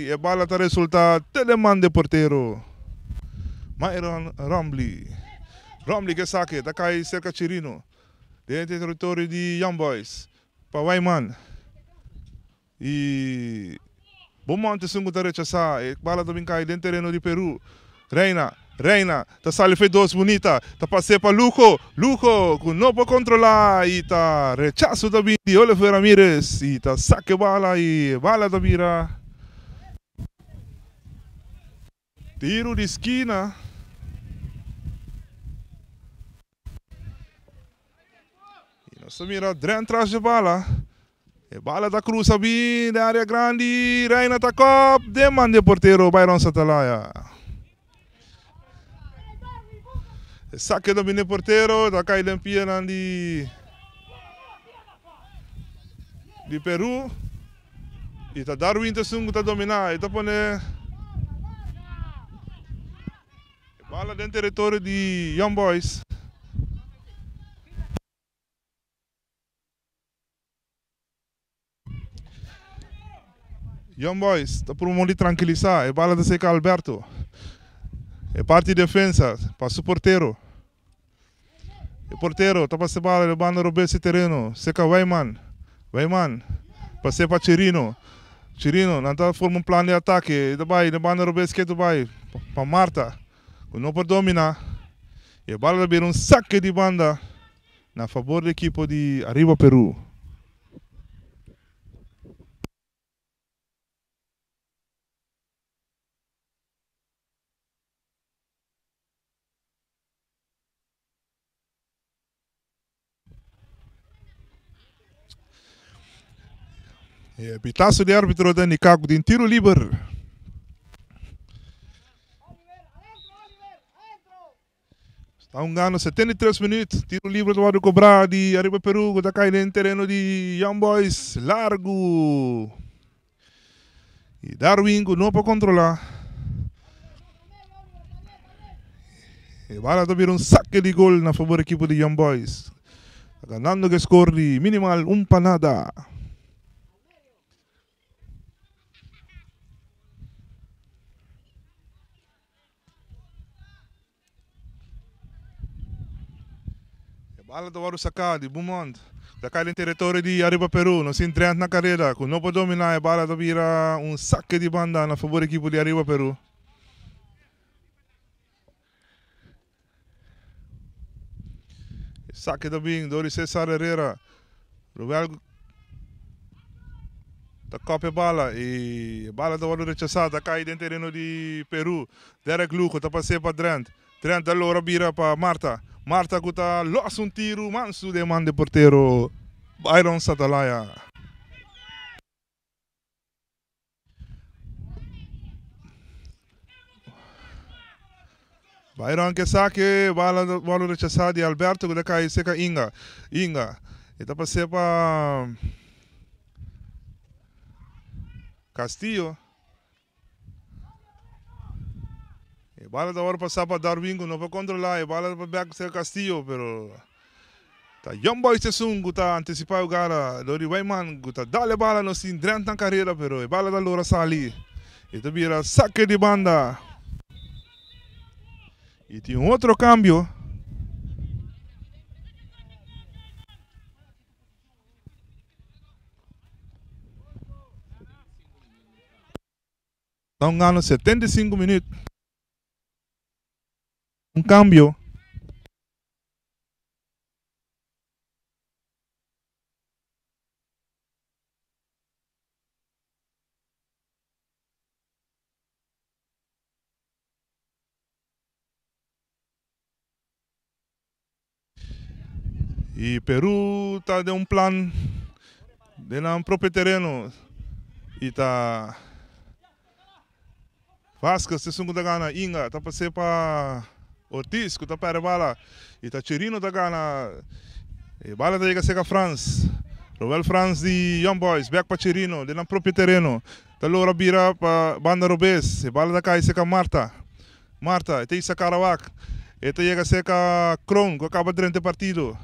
e bala ta resulta te den man di e portero Myron Rombley. Rombley ke sake ta kai serka Chirino den e territorio di Young Boys pa Wyman. Y bo monte esun cu ta rechasa e bala ta bin cay den tereno di Peru. Reina, Reina, ta sali fe dos bunita, ta pase pa Lujo, Lujo cu no por controla y ta rechaso ta bin di Oliver Ramirez y ta saca e bala y e bala ta bira Tiro di skina. Y nos ta mira Drent tras dje bala. E bala ta cruza bin den area grandi. Reina ta kop den man di e portero Byron Satalaya. E sake ta bin di e portero ta kai den pianan di di Peru. Y ta Darwin ta esun cu ta domina. E ta pone e bala den territorio di Young Boys. Young Boys ta purba di trankilisa. E bala ta seca Alberto. E parti defensa pa su portero. E portero ta pasa e bala di banda robes e tereno serka Wijman. Wijman pas'é pa Chirino. Chirino, nan ta forma un plan di atake. E ta bai na banda robes ketu bai pa Marta ku no por dominá. E bala ta bira un sake di banda na fabor di ekipo di Arriba Peru. E pitazo di arbitro ta indica cu tin tiro liber. Sta hungando 73 minuut. Tiro liber ta wordo cobra di Arriba Peru cu ta cay den tereno di Young Boys. Largo. Y Darwin cu no por controla. E bala ta bira un saque di gol na favor equipo di Young Boys. Ganando cu score di minimal un pa nada. E bala ta wòrdu saká di Beaumont. Ta kai den teritorio di Ariba Peru. Nos tin Drent na kareda ku no por dominá. E bala ta bira un sake di banda na fabor ekipo di Ariba Peru. E sake ta bin dor di Cesar Herrera. Ruel ta kòp e bala i e bala ta wòrdu rechasá. Ta kai den tereno di Peru. Derek Lugo ta pas'é pa Drent. Drent ta logra bira pa Marta. Marta ku ta lòs un tiru mansu den man di portero Byron Satalaya. Byron ke sake, bala wòrdu rechasá di Alberto ku ta kai serka Inga. Inga, e ta pas'é pa Castillo. E bala ta wòrdu pasá pa Darwin ku no por kontrolá. E bala ta bèk serka Castillo, pero ta Young Boys esun ku ta antisipá e hugada dor di Wijman ku ta dal e bala. Nos tin Drent na karera, pero e bala ta logra sali. E ta bira sake di banda. Y tin un otro cambio. Ta un gano 75 minuut. Un cambio. Y Peru ta den un plan den nan propio tereno y ta Vasquez ta esun cu ta gana, Inga ta pase pa Ortiz cu ta perde bala y ta Chirino ta gana e bala ta yega cerca Frans, Roel Frans di Young Boys bek pa Chirino den nan propio tereno. Ta logra bira pa banda robes. E bala ta kai serka Marta. Marta, e ta hisa kara wak. E ta yega serka Kroon ku a kaba drenta e partido.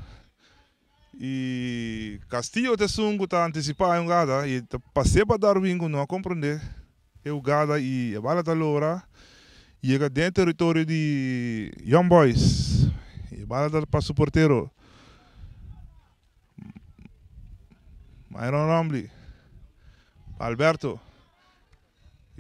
I Castillo ta esun ku ta antisipá e hugada i ta pas'é pa Darwin ku no a komprondé e hugada i e bala ta logra yega den e teritorio di Young Boys. E bala ta pa su portero Myron Rombley. Alberto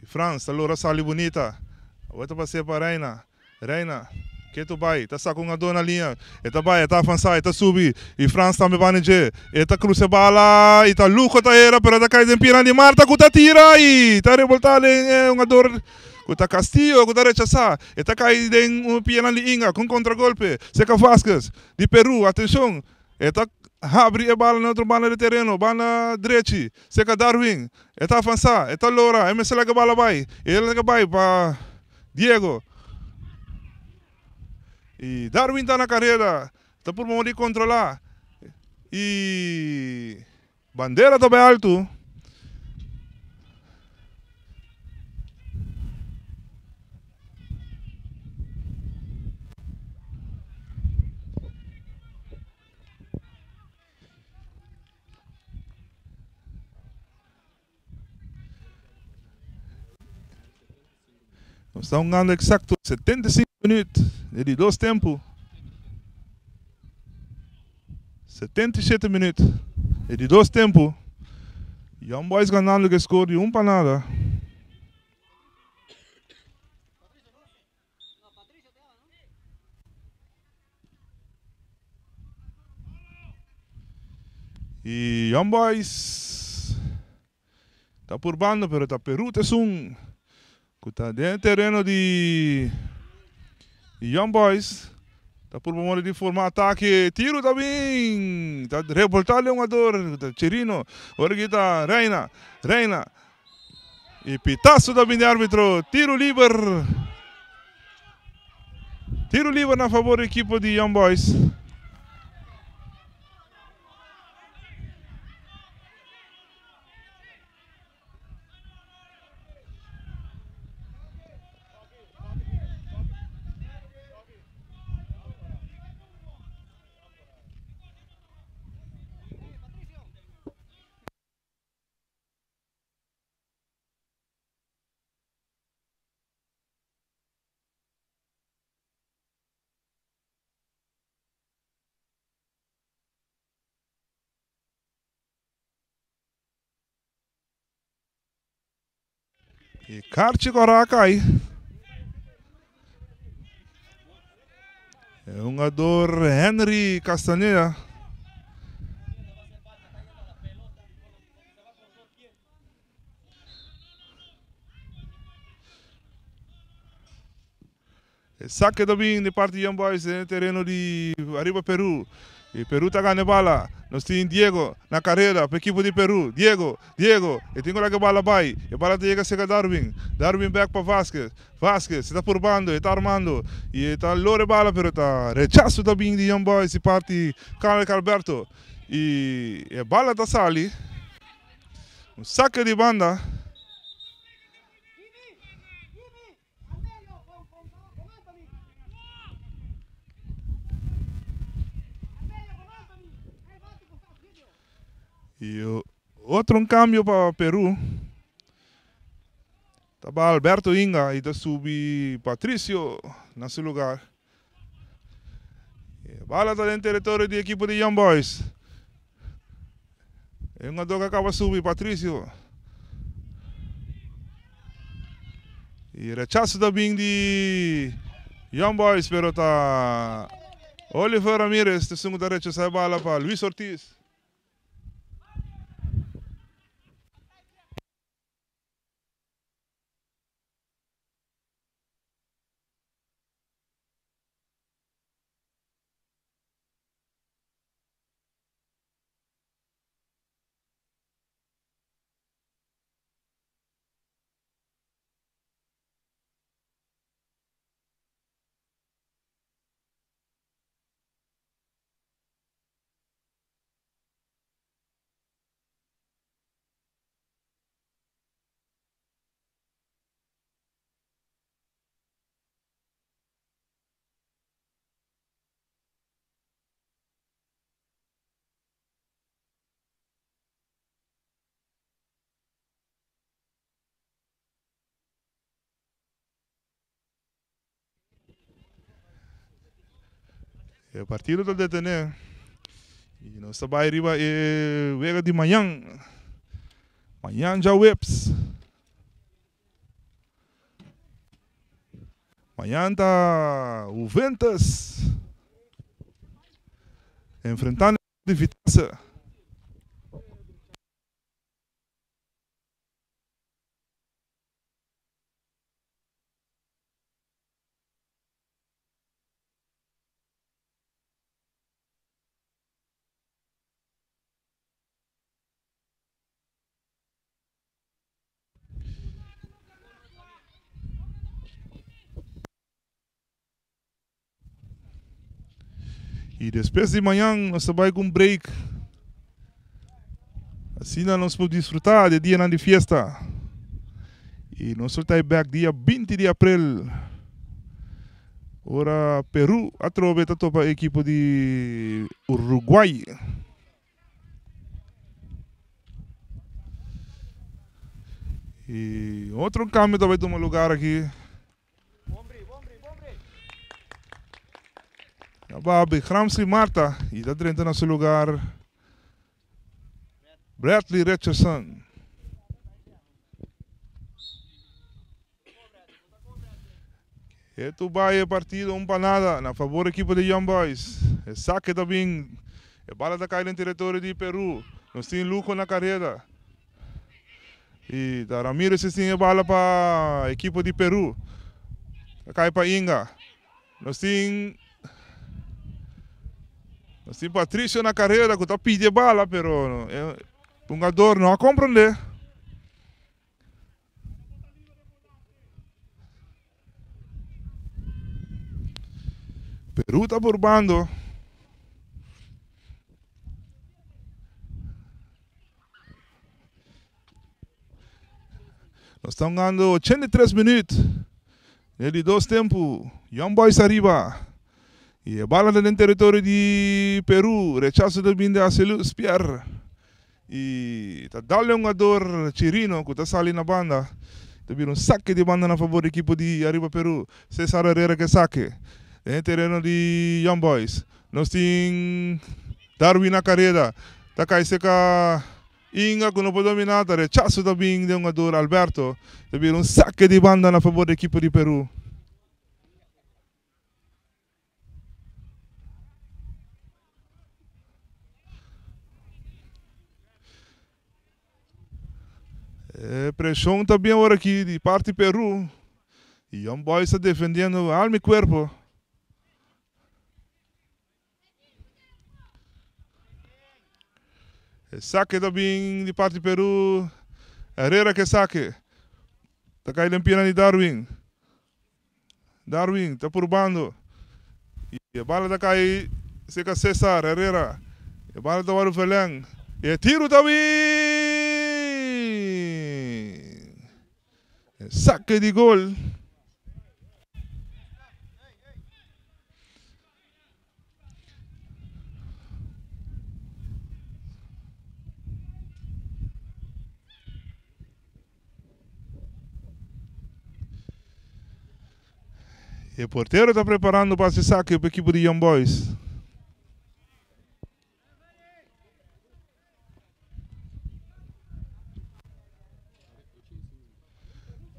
y Frans ta logra sali bunita. Awor ta pas'é pa Reina. Reina, ke tu bai? Ta saka un adó na liña. E ta bai, e ta avansa, e ta subi. Y Frans tambe banda dje. E ta krusa e bala y ta luho ta era, pero e ta kai den pierna di Marta ku ta tira y ta reboltá den e hungador ku ta Castillo ku ta rechasá. E ta kai den un pierna di Inga ku un kontragolpe. Serka Vasquez di Peru. Atenshon! E ta habri e bala na otro banda di tereno, banda drechi, serka Darwin. E ta avansá, e ta lora, e mester laga e bala bai. E laga bai pa Diego. I Darwin ta na kareda, ta purba di kontrolá. I bandera ta bai altu. Nos ta hungando exacto 75 minuut di di dos tempo. 77 minuut di di dos tempo. Young Boys ganando ku e score di un pa nada. Y Young Boys ta purbando pero ta Peru ta esun cu ta den e tereno di Young Boys ta purba modo di forma atake. Tiro ta bin ta revolta den hungador ta Chirino ora ki ta Reina Reina y pitazo ta bin di arbitro tiro liber. Tiro liber na favor di ekipo di Young Boys. E karchi kora kai. E hungador Henry Castaneda. E saque ta bin di parti Young Boys den e tereno di Arriba Peru. I Peru ta gana e bala. Nos tin Diego na kareda pa ekipo di Peru. Diego, Diego, e tin ku laga e bala bai. E bala ta yega serka Darwin. Darwin bèk pa Vasquez. Vasquez, e ta purbando, e ta armando i e ta lora e bala pero ta rechaso ta bin di Young Boys di parti Carlick Alberto. I e bala ta sali. Un sake di banda. Y otro un cambio pa Peru. Taba Alberto Inga y ta subi Patricio na su lugar. E bala ta den territorio di equipo di Young Boys. E hungador que acaba subi, Patricio. Y rechazo ta bin di Young Boys, pero ta Oliver Ramirez ta esun ku ta rechasa e bala pa Luis Ortiz. E partido ta detené i nos ta bai riba e wega di mañan. Mañan djaweps. Mañan ta Juventus enfrentando di Vitesse. Y despues di mañan nos ta bai cu un break. Asina nos por disfruta di e dianan di fiesta. Y nos lo ta bek dia 20 di april. Ora Peru atrobe ta topa e ekipo di Uruguay. Y otro cambio ta bai tuma lugar aki. Babi Gramsci Marta y ta drenta na su lugar Bradley Richardson. Etu bai e partido un pa nada na fabor ekipo di Young Boys. E sake ta bin, e bala ta kai den teritorio di Peru. Nos tin Lujo na kareda. Y ta Ramirez si tin e bala pa ekipo di Peru. Ta kai pa Inga. Nos tin nos tin Patricio na kareda ku ta pidi e bala pero e hungador no a komprende. Peru ta burbando. Nos ta hungando 83 minuut. Den di dos tempu, Young Boys ariba. Y e bala ta den territorio di Peru. Rechazo ta bin di Acelus Pierre. Y ta dal e hungador Chirino cu ta sali na banda. Ta bira un sake di banda na fabor di ekipo di Ariba Peru. Cesar Herrera ke sake den e tereno di Young Boys. Nos tin Darwin na kareda. Ta kai seka Inga cu no por domina. Ta rechaso ta bin den hungador Alberto. Ta bira un sake di banda na fabor di ekipo di Peru. E preshon ta bien ora aki di parti Peru. Young Boys ta defendiendo alma y cuerpo. Saque ta bin di parti Peru. Herrera ke saque. Ta kai den piena di Darwin. Darwin ta purbando. Y e bala ta kai cerca Cesar Herrera. E bala ta wòrdu verleng. Y e tiro ta bin! E saque di gol. E portero ta preparando pa hasi saque pa ekipo di Young Boys.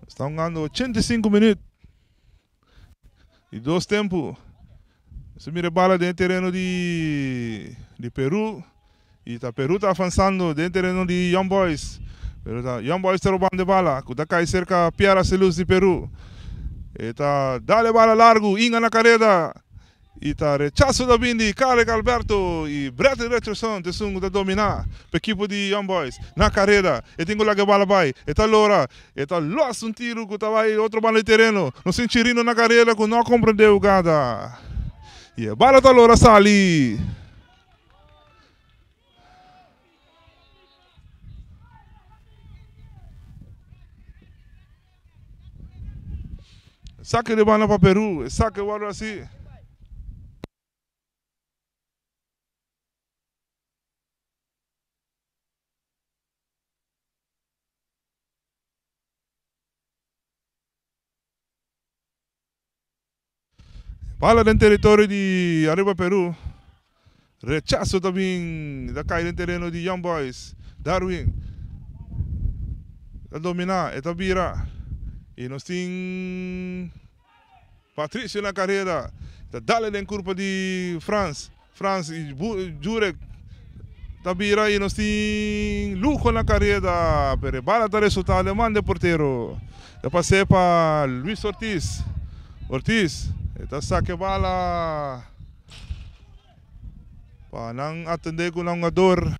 Sta hungando 85 minuut. Di dos tempu. Se mira bala den tereno di di Peru. Y ta Peru ta avanzando den tereno di Young Boys. Pero ta Young Boys ta robando e bala. Ku ta kai serka Pierre Aceluz di Peru. E ta dale bala largu. Inga na kareda. Y ta rechazo ta bin di Karek Alberto y Bradley Richardson ta esun cu ta domina pa ekipo di Young Boys na careda. E tin cu laga e bala bay. E ta lora. E ta los un tiro cu ta bay otro banda di tereno. Nos tin Chirino na careda cu no a comprende e hugada. Y e bala ta lora sali. Saque de banda pa Peru. E saque wòrdu hasi. Bala den teritorio di Ariba Peru. Rechaso ta bin ta kai den tereno di Young Boys. Darwin ta domina, e ta bira. Y nos tin Patricio na careda. Ta dale den curpa di Frans. Frans y Jurek ta bira y nos tin Lujo na careda. Pero e bala ta resulta den man den portero. Ta pase pa Luis Ortiz. Ortiz e ta saca e bala pa nan atende cu nan hungador.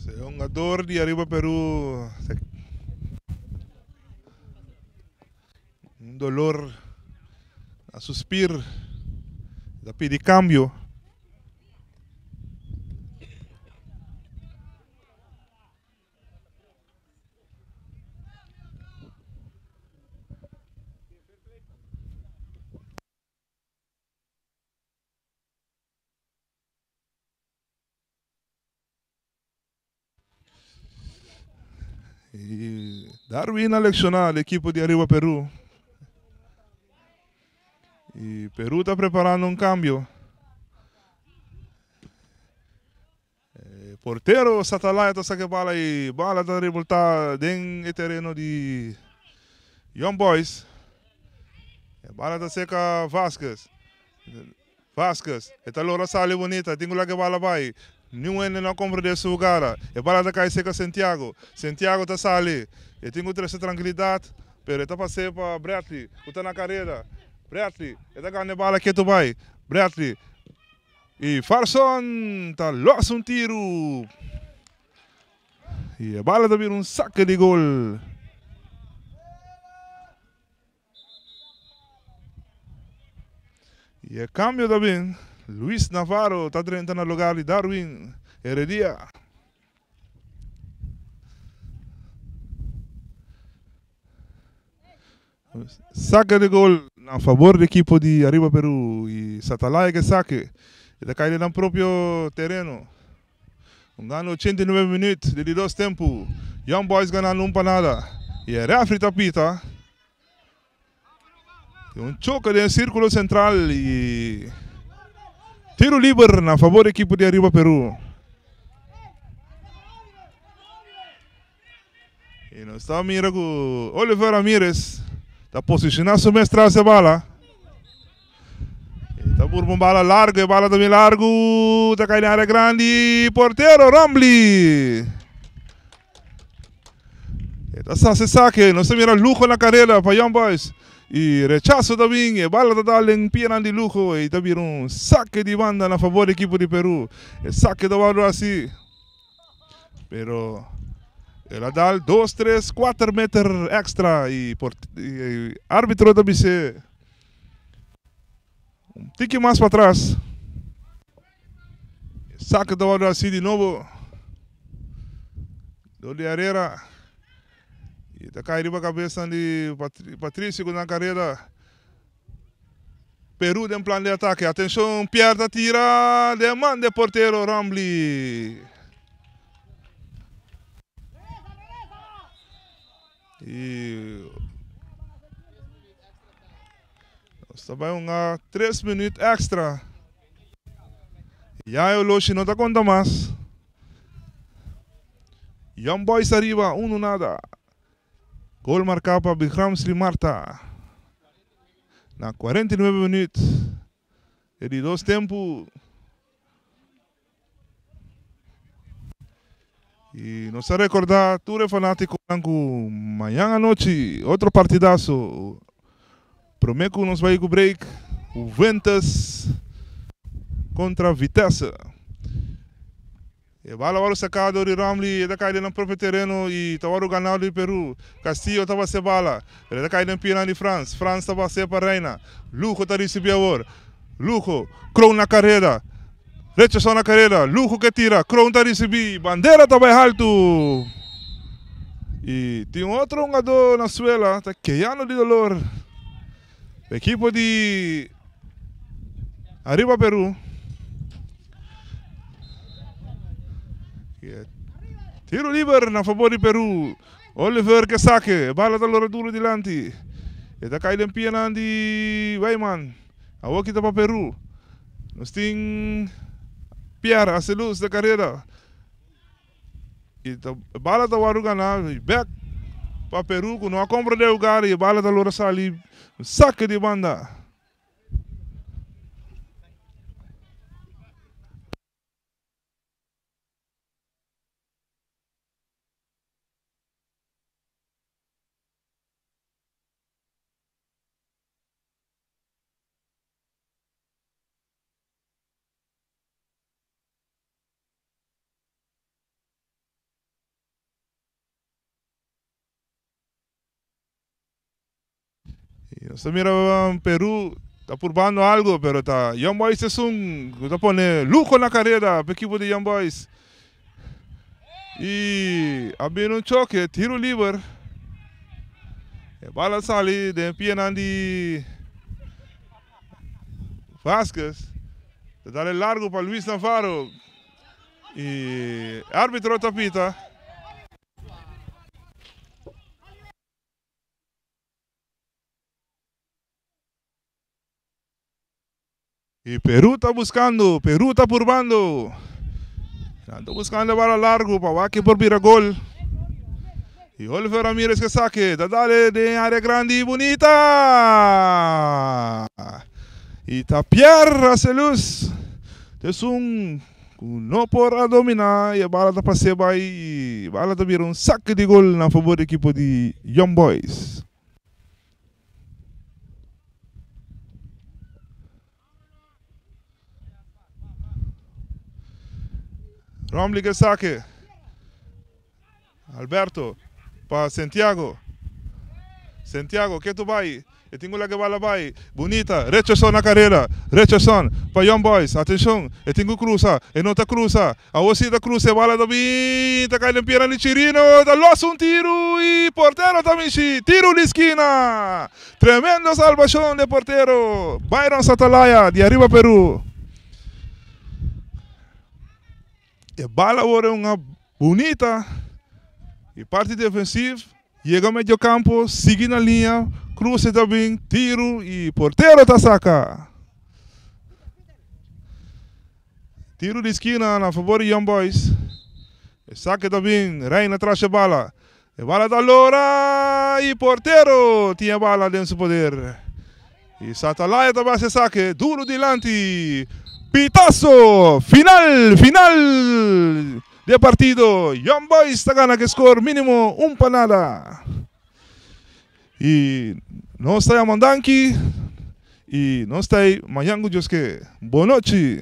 E hungador di Ariba Peru un dolor na su spier ta pidi cambio. Y Darwin a lecciona al equipo di Ariba Peru. Y Peru ta preparando un cambio. E portero Satalaya ta saca e bala y bala ta revolta den e tereno di Young Boys. E bala ta seca Vasquez. Vasquez, e ta logra sali bunita, tin cu laga e bala bay. Niun hende no a comprende su hugada. E bala ta cay seca Santiago. Santiago ta sali. E tin cu trece trankilidad, pero e ta pas'e pa Bradley, cu ta na careda. Bradley, e ta gana e bala ketu bay. Bradley y Farson ta los un tiru. Y e bala ta bira un saque di gol. Y e cambio ta bin. Luis Navarro ta drenta na lugar di Darwin Heredia. Saque di gol na favor di equipo di Ariba Peru y Satalaya ke saque. E ta kai den nan propio tereno. Hungando 89 minuut di di dos tempu. Young Boys ganando un pa nada. I e refri ta pita. Tin un choke den sirkulo sentral i tiro liber na fabor di ekipo di Ariba Peru. I nos ta mira ku Oliver Ramirez ta posishoná su mes tras e bala. E ta burba un bala largu, e bala ta bin largu, ta kai den área grandi, portero Rombley. E ta sa se sake, nos ta mira Lujo na karera pa Young Boys. I rechaso ta bin, e bala ta dal den pianan di Lujo i ta bira un sake di banda na fabor di ekipo di Peru. E sake ta wòrdu hasi. Pero el a dal dos, tres, kuater meter extra y por y arbitro ta bis'é un tiki mas patras. E sake ta wòrdu hasi di nobo dor di Herrera y ta kai riba kabesnan di Patricio ku nan kareda. Peru den plan di atake. Atenshon, Pierre ta tira den man di e portero Rombley. I nos ta bai hunga tres minuut extra. Ya e oloshi no ta konta mas. Young Boys ariba, uno nada. Gol marká pa Bigramsri Marta na 49 minuut e di dos tempu. I nos ta rekordá tur e fanátikonan ku mañan anochi otro partidaso. Promé ku nos bai ku break, Juventus kontra Vitesse. E bala wòrdu saká dor di Romley, e ta kai den nan propio tereno i ta wòrdu ganá dor di Peru. Castillo ta bas'é bala, pero e ta kai den pianan di Frans. Frans ta bas'é pa Reina. Lugo ta risibí awor. Lugo, Kroon na kareda. Richardson na kareda. Lugo ke tira. Kroon ta risibí. Bandera ta bai haltu. I tin otro hungadó na suela ta keyando di dolor. Ekipo di Ariba Peru. Tiro liber na fabor di Peru. Oliver ke sake. Bala ta lora duro dilanti. E ta kai den pianan di Wijman. Awor kita pa Peru. Nos tin Pierre Aceluz de carrera. Y ta bala ta wòrdu ganá bèk pa Peru ku no a kompra de lugar y e bala ta lora sali sake di banda. Y nos ta mira Peru ta purbando algo, pero ta Young Boys esun cu ta pone luho na careda pa ekipo di Young Boys. Y a bini un choke, tiro liber. E bala sali den pianan di Vasquez. Ta dale largo pa Luis Navarro. Y arbitro ta pita. Y Peru ta buscando, Peru ta purbando. Nan ta buscando e bala largo pa wak por bira gol. Y Oliver Ramirez ke sake, ta dale den area grandi bunita. Y ta Pierre Acelus. Esun ku no por a domina y e bala ta pase bai y bala ta bira un sake di gol na fabor di ekipo di Young Boys. Romley ke sake. Alberto pa Santiago. Santiago ke tu bai. E tin ku laga e bala bai. Bunita. Richardson na karera. Richardson pa Young Boys. Atenshon. E tin ku krusa. E no ta krusa. Awor si ta krusa e bala ta bin. Ta kai den pierna di Chirino. Ta los un tiru i portero ta mishi. Tiru di skina. Tremendo salbashon di e portero Byron Satalaya di Ariba Peru. E bala awor e un bunita y parti defensivo yega medio campo, sigui na liña, cruce ta bin, tiro y portero ta saca. Tiro di skina na favor di Young Boys. E saque ta bin, Reina tras e bala. E bala ta lora y portero tin e bala den su poder. Y Satalaya ta basa e saque duro dilanti. Pitazo! Final! Final di e partido. Young Boys ta gana cu e score minimo un pa nada. Y nos ta yama danki y nos ta ey mañan cu Dios ke. Bonochi!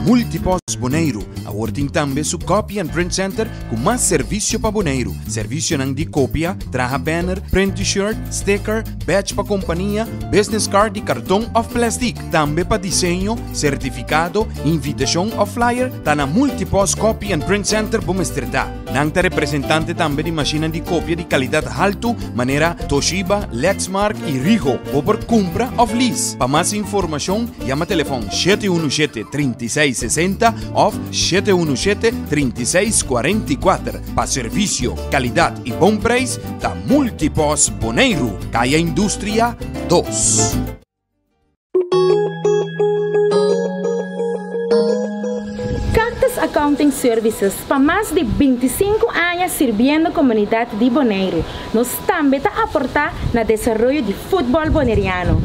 Multipost Boneiru awor tin tambe su Copy and Print Center ku mas servisio pa Boneiru. Servisionan di kopia, traha banner, print T-shirt, sticker, badge pa kompania, business card di karton òf plèstik. Tambe pa diseño, sertifikado, invitashon òf flyer ta na Multipost Copy and Print Center bo mester ta. Nan ta representante tambe di mashinnan di kopia di kalidat haltu manera Toshiba, Lexmark i Ricoh. Bo por kumpra òf lease. Pa mas informashon yama telefòn 717 36 60 òf 717 36 44. Pa servisio, kalidat i bon preis ta Multipost Boneiru, Kaya Industria 2. Cactus Accounting Services pa mas di 25 aña sirbiendo komunidat di Boneiru. Nos tambe ta aportá na desaroyo di futbòl boneriano.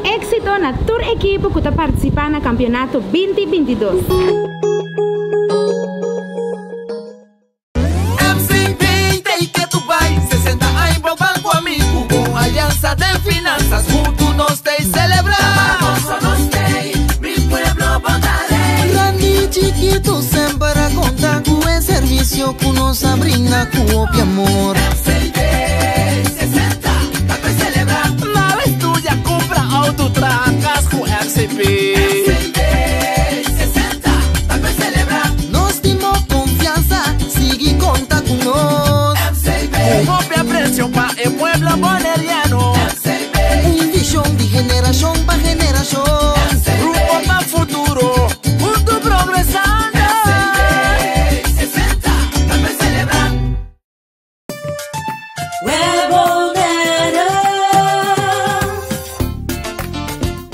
Éksito na tur ekipo ku ta partisipá na kampionato 2022. MCB t'ei ke tu bai 60 aña bo banco amigo Con alianza den finanzas Hunto nos t'ei celebra Gozo nos t'ei Mi pueblo bo ta rey Grandi y chiquito semper a conta cu e servicio cu nos a brinda cu hopi amor. MCB 60 ta pe celebra. Nada estudia, cumpra auto, traha cas cu MCB. MCB 60 ta pe celebra. Nos tin bo confianza, sigui conta cu nos. MCB. Cu hopi aprecio pa e pueblo boneriano. MCB. Un vision di generacion pa generacion. MCB. Rumbo pa futuro, hunto progresando. MCB 60 ta pe celebra.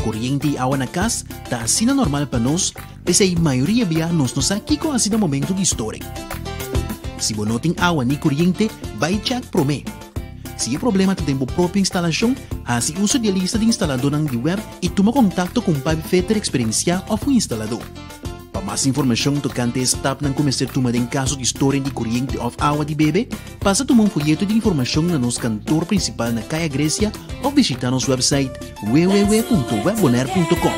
Koriente i awa na kas ta asina normal pa nos, p'esei mayoria bia nos no sa kiko hasi na momento di storing. Si bo no tin awa ni koriente, bai chèk promé. Si e problema ta den bo propio instalashon, hasi uso di e lista di instaladónan di wèb i tuma kontakto ku un pipefitter eksperensiá òf un instaladó. Pa mas informashon tokante e stapnan ku mester tuma den kaso di storing di koriente òf awa di bebe, pasa tuma un foyeto di informashon na nos kantor prinsipal na Kaya Grecia òf bishitá nos wèpsait www.webbonaire.com.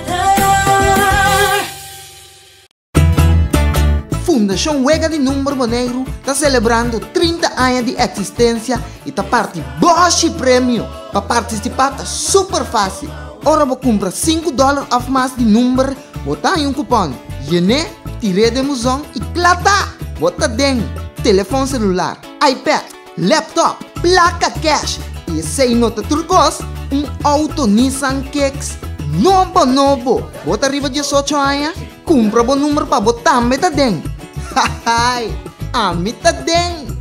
Fundashon Wega di Number Boneiru ta selebrando 30 aña di eksistensia i ta parti bòshi premio. Pa partisipá ta super fásil. Ora bo kumpra sinku dòler òf mas di number, Bo ta haña un kupòn, yen'é, tir'é den buzon i kla ta! Bo ta den telefòn selular, iPad, laptop, plaka kèsh i esei no ta tur kos, un outo Nissan Kicks nobo nobo! Bo ta riba diesocho aña? Kumpra bo number pa bo tambe ta den! Hahaai! Ami ta den!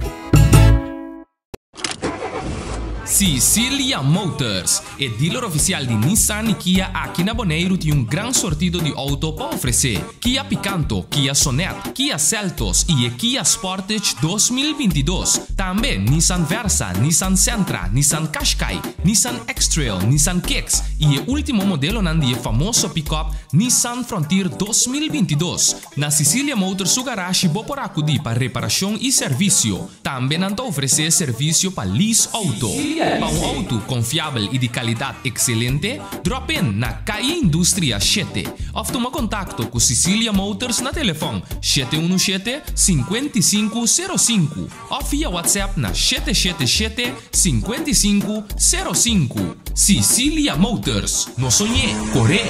Cicilia Motors, e dealer ofisial di Nissan i Kia aki na Boneiru tin un gran sortido di outo pa ofresé. Kia Picanto, Kia Sonet, Kia Seltos i e Kia Sportage 2022. Tambe Nissan Versa, Nissan Sentra, Nissan Qashqai, Nissan X-Trail, Nissan Kicks i e último modelonan di e famoso pick-up Nissan Frontier 2022. Na Cicilia Motors su garashi bo por akudí pa reparashon i servisio. Tambe nan ta ofresé servisio pa lease outo. Pa un outo konfiabel i di kalidat ekselente, drop in na Kaya Industria 7 òf tuma kontakto ku Cicilia Motors na telefòn 717 55 05 òf via WhatsApp na 777 55 05. Cicilia Motors, no soñ'é, kor'é!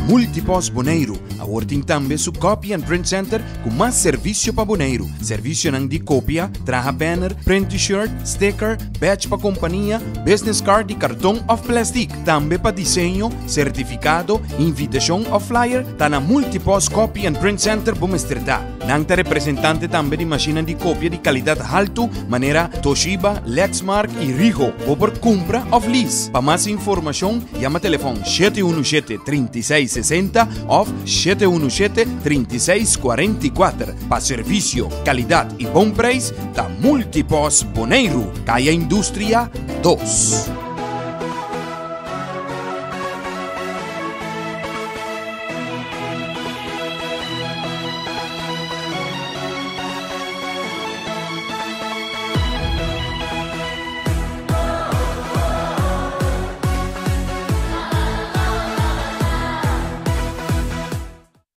Multipost Boneiru awor tin tambe su Copy and Print Center ku mas servisio pa Boneiru. Servisionan di kopia, traha banner, print T-shirt, sticker, badge pa kompania, business card di karton òf plèstik. Tambe pa diseño, sertifikado, invitashon òf flyer, ta na Multipost Copy and Print Center bo mester ta. Nan ta representante tambe di mashinnan di kopia di kalidat haltu manera Toshiba, Lexmark i Ricoh. Bo por kumpra òf lease. Pa mas informashon yama telefòn 717 36 60 òf 717 36 44. Pa servisio, kalidat i bon preis ta Multipost Boneiru, Kaya Industria 2.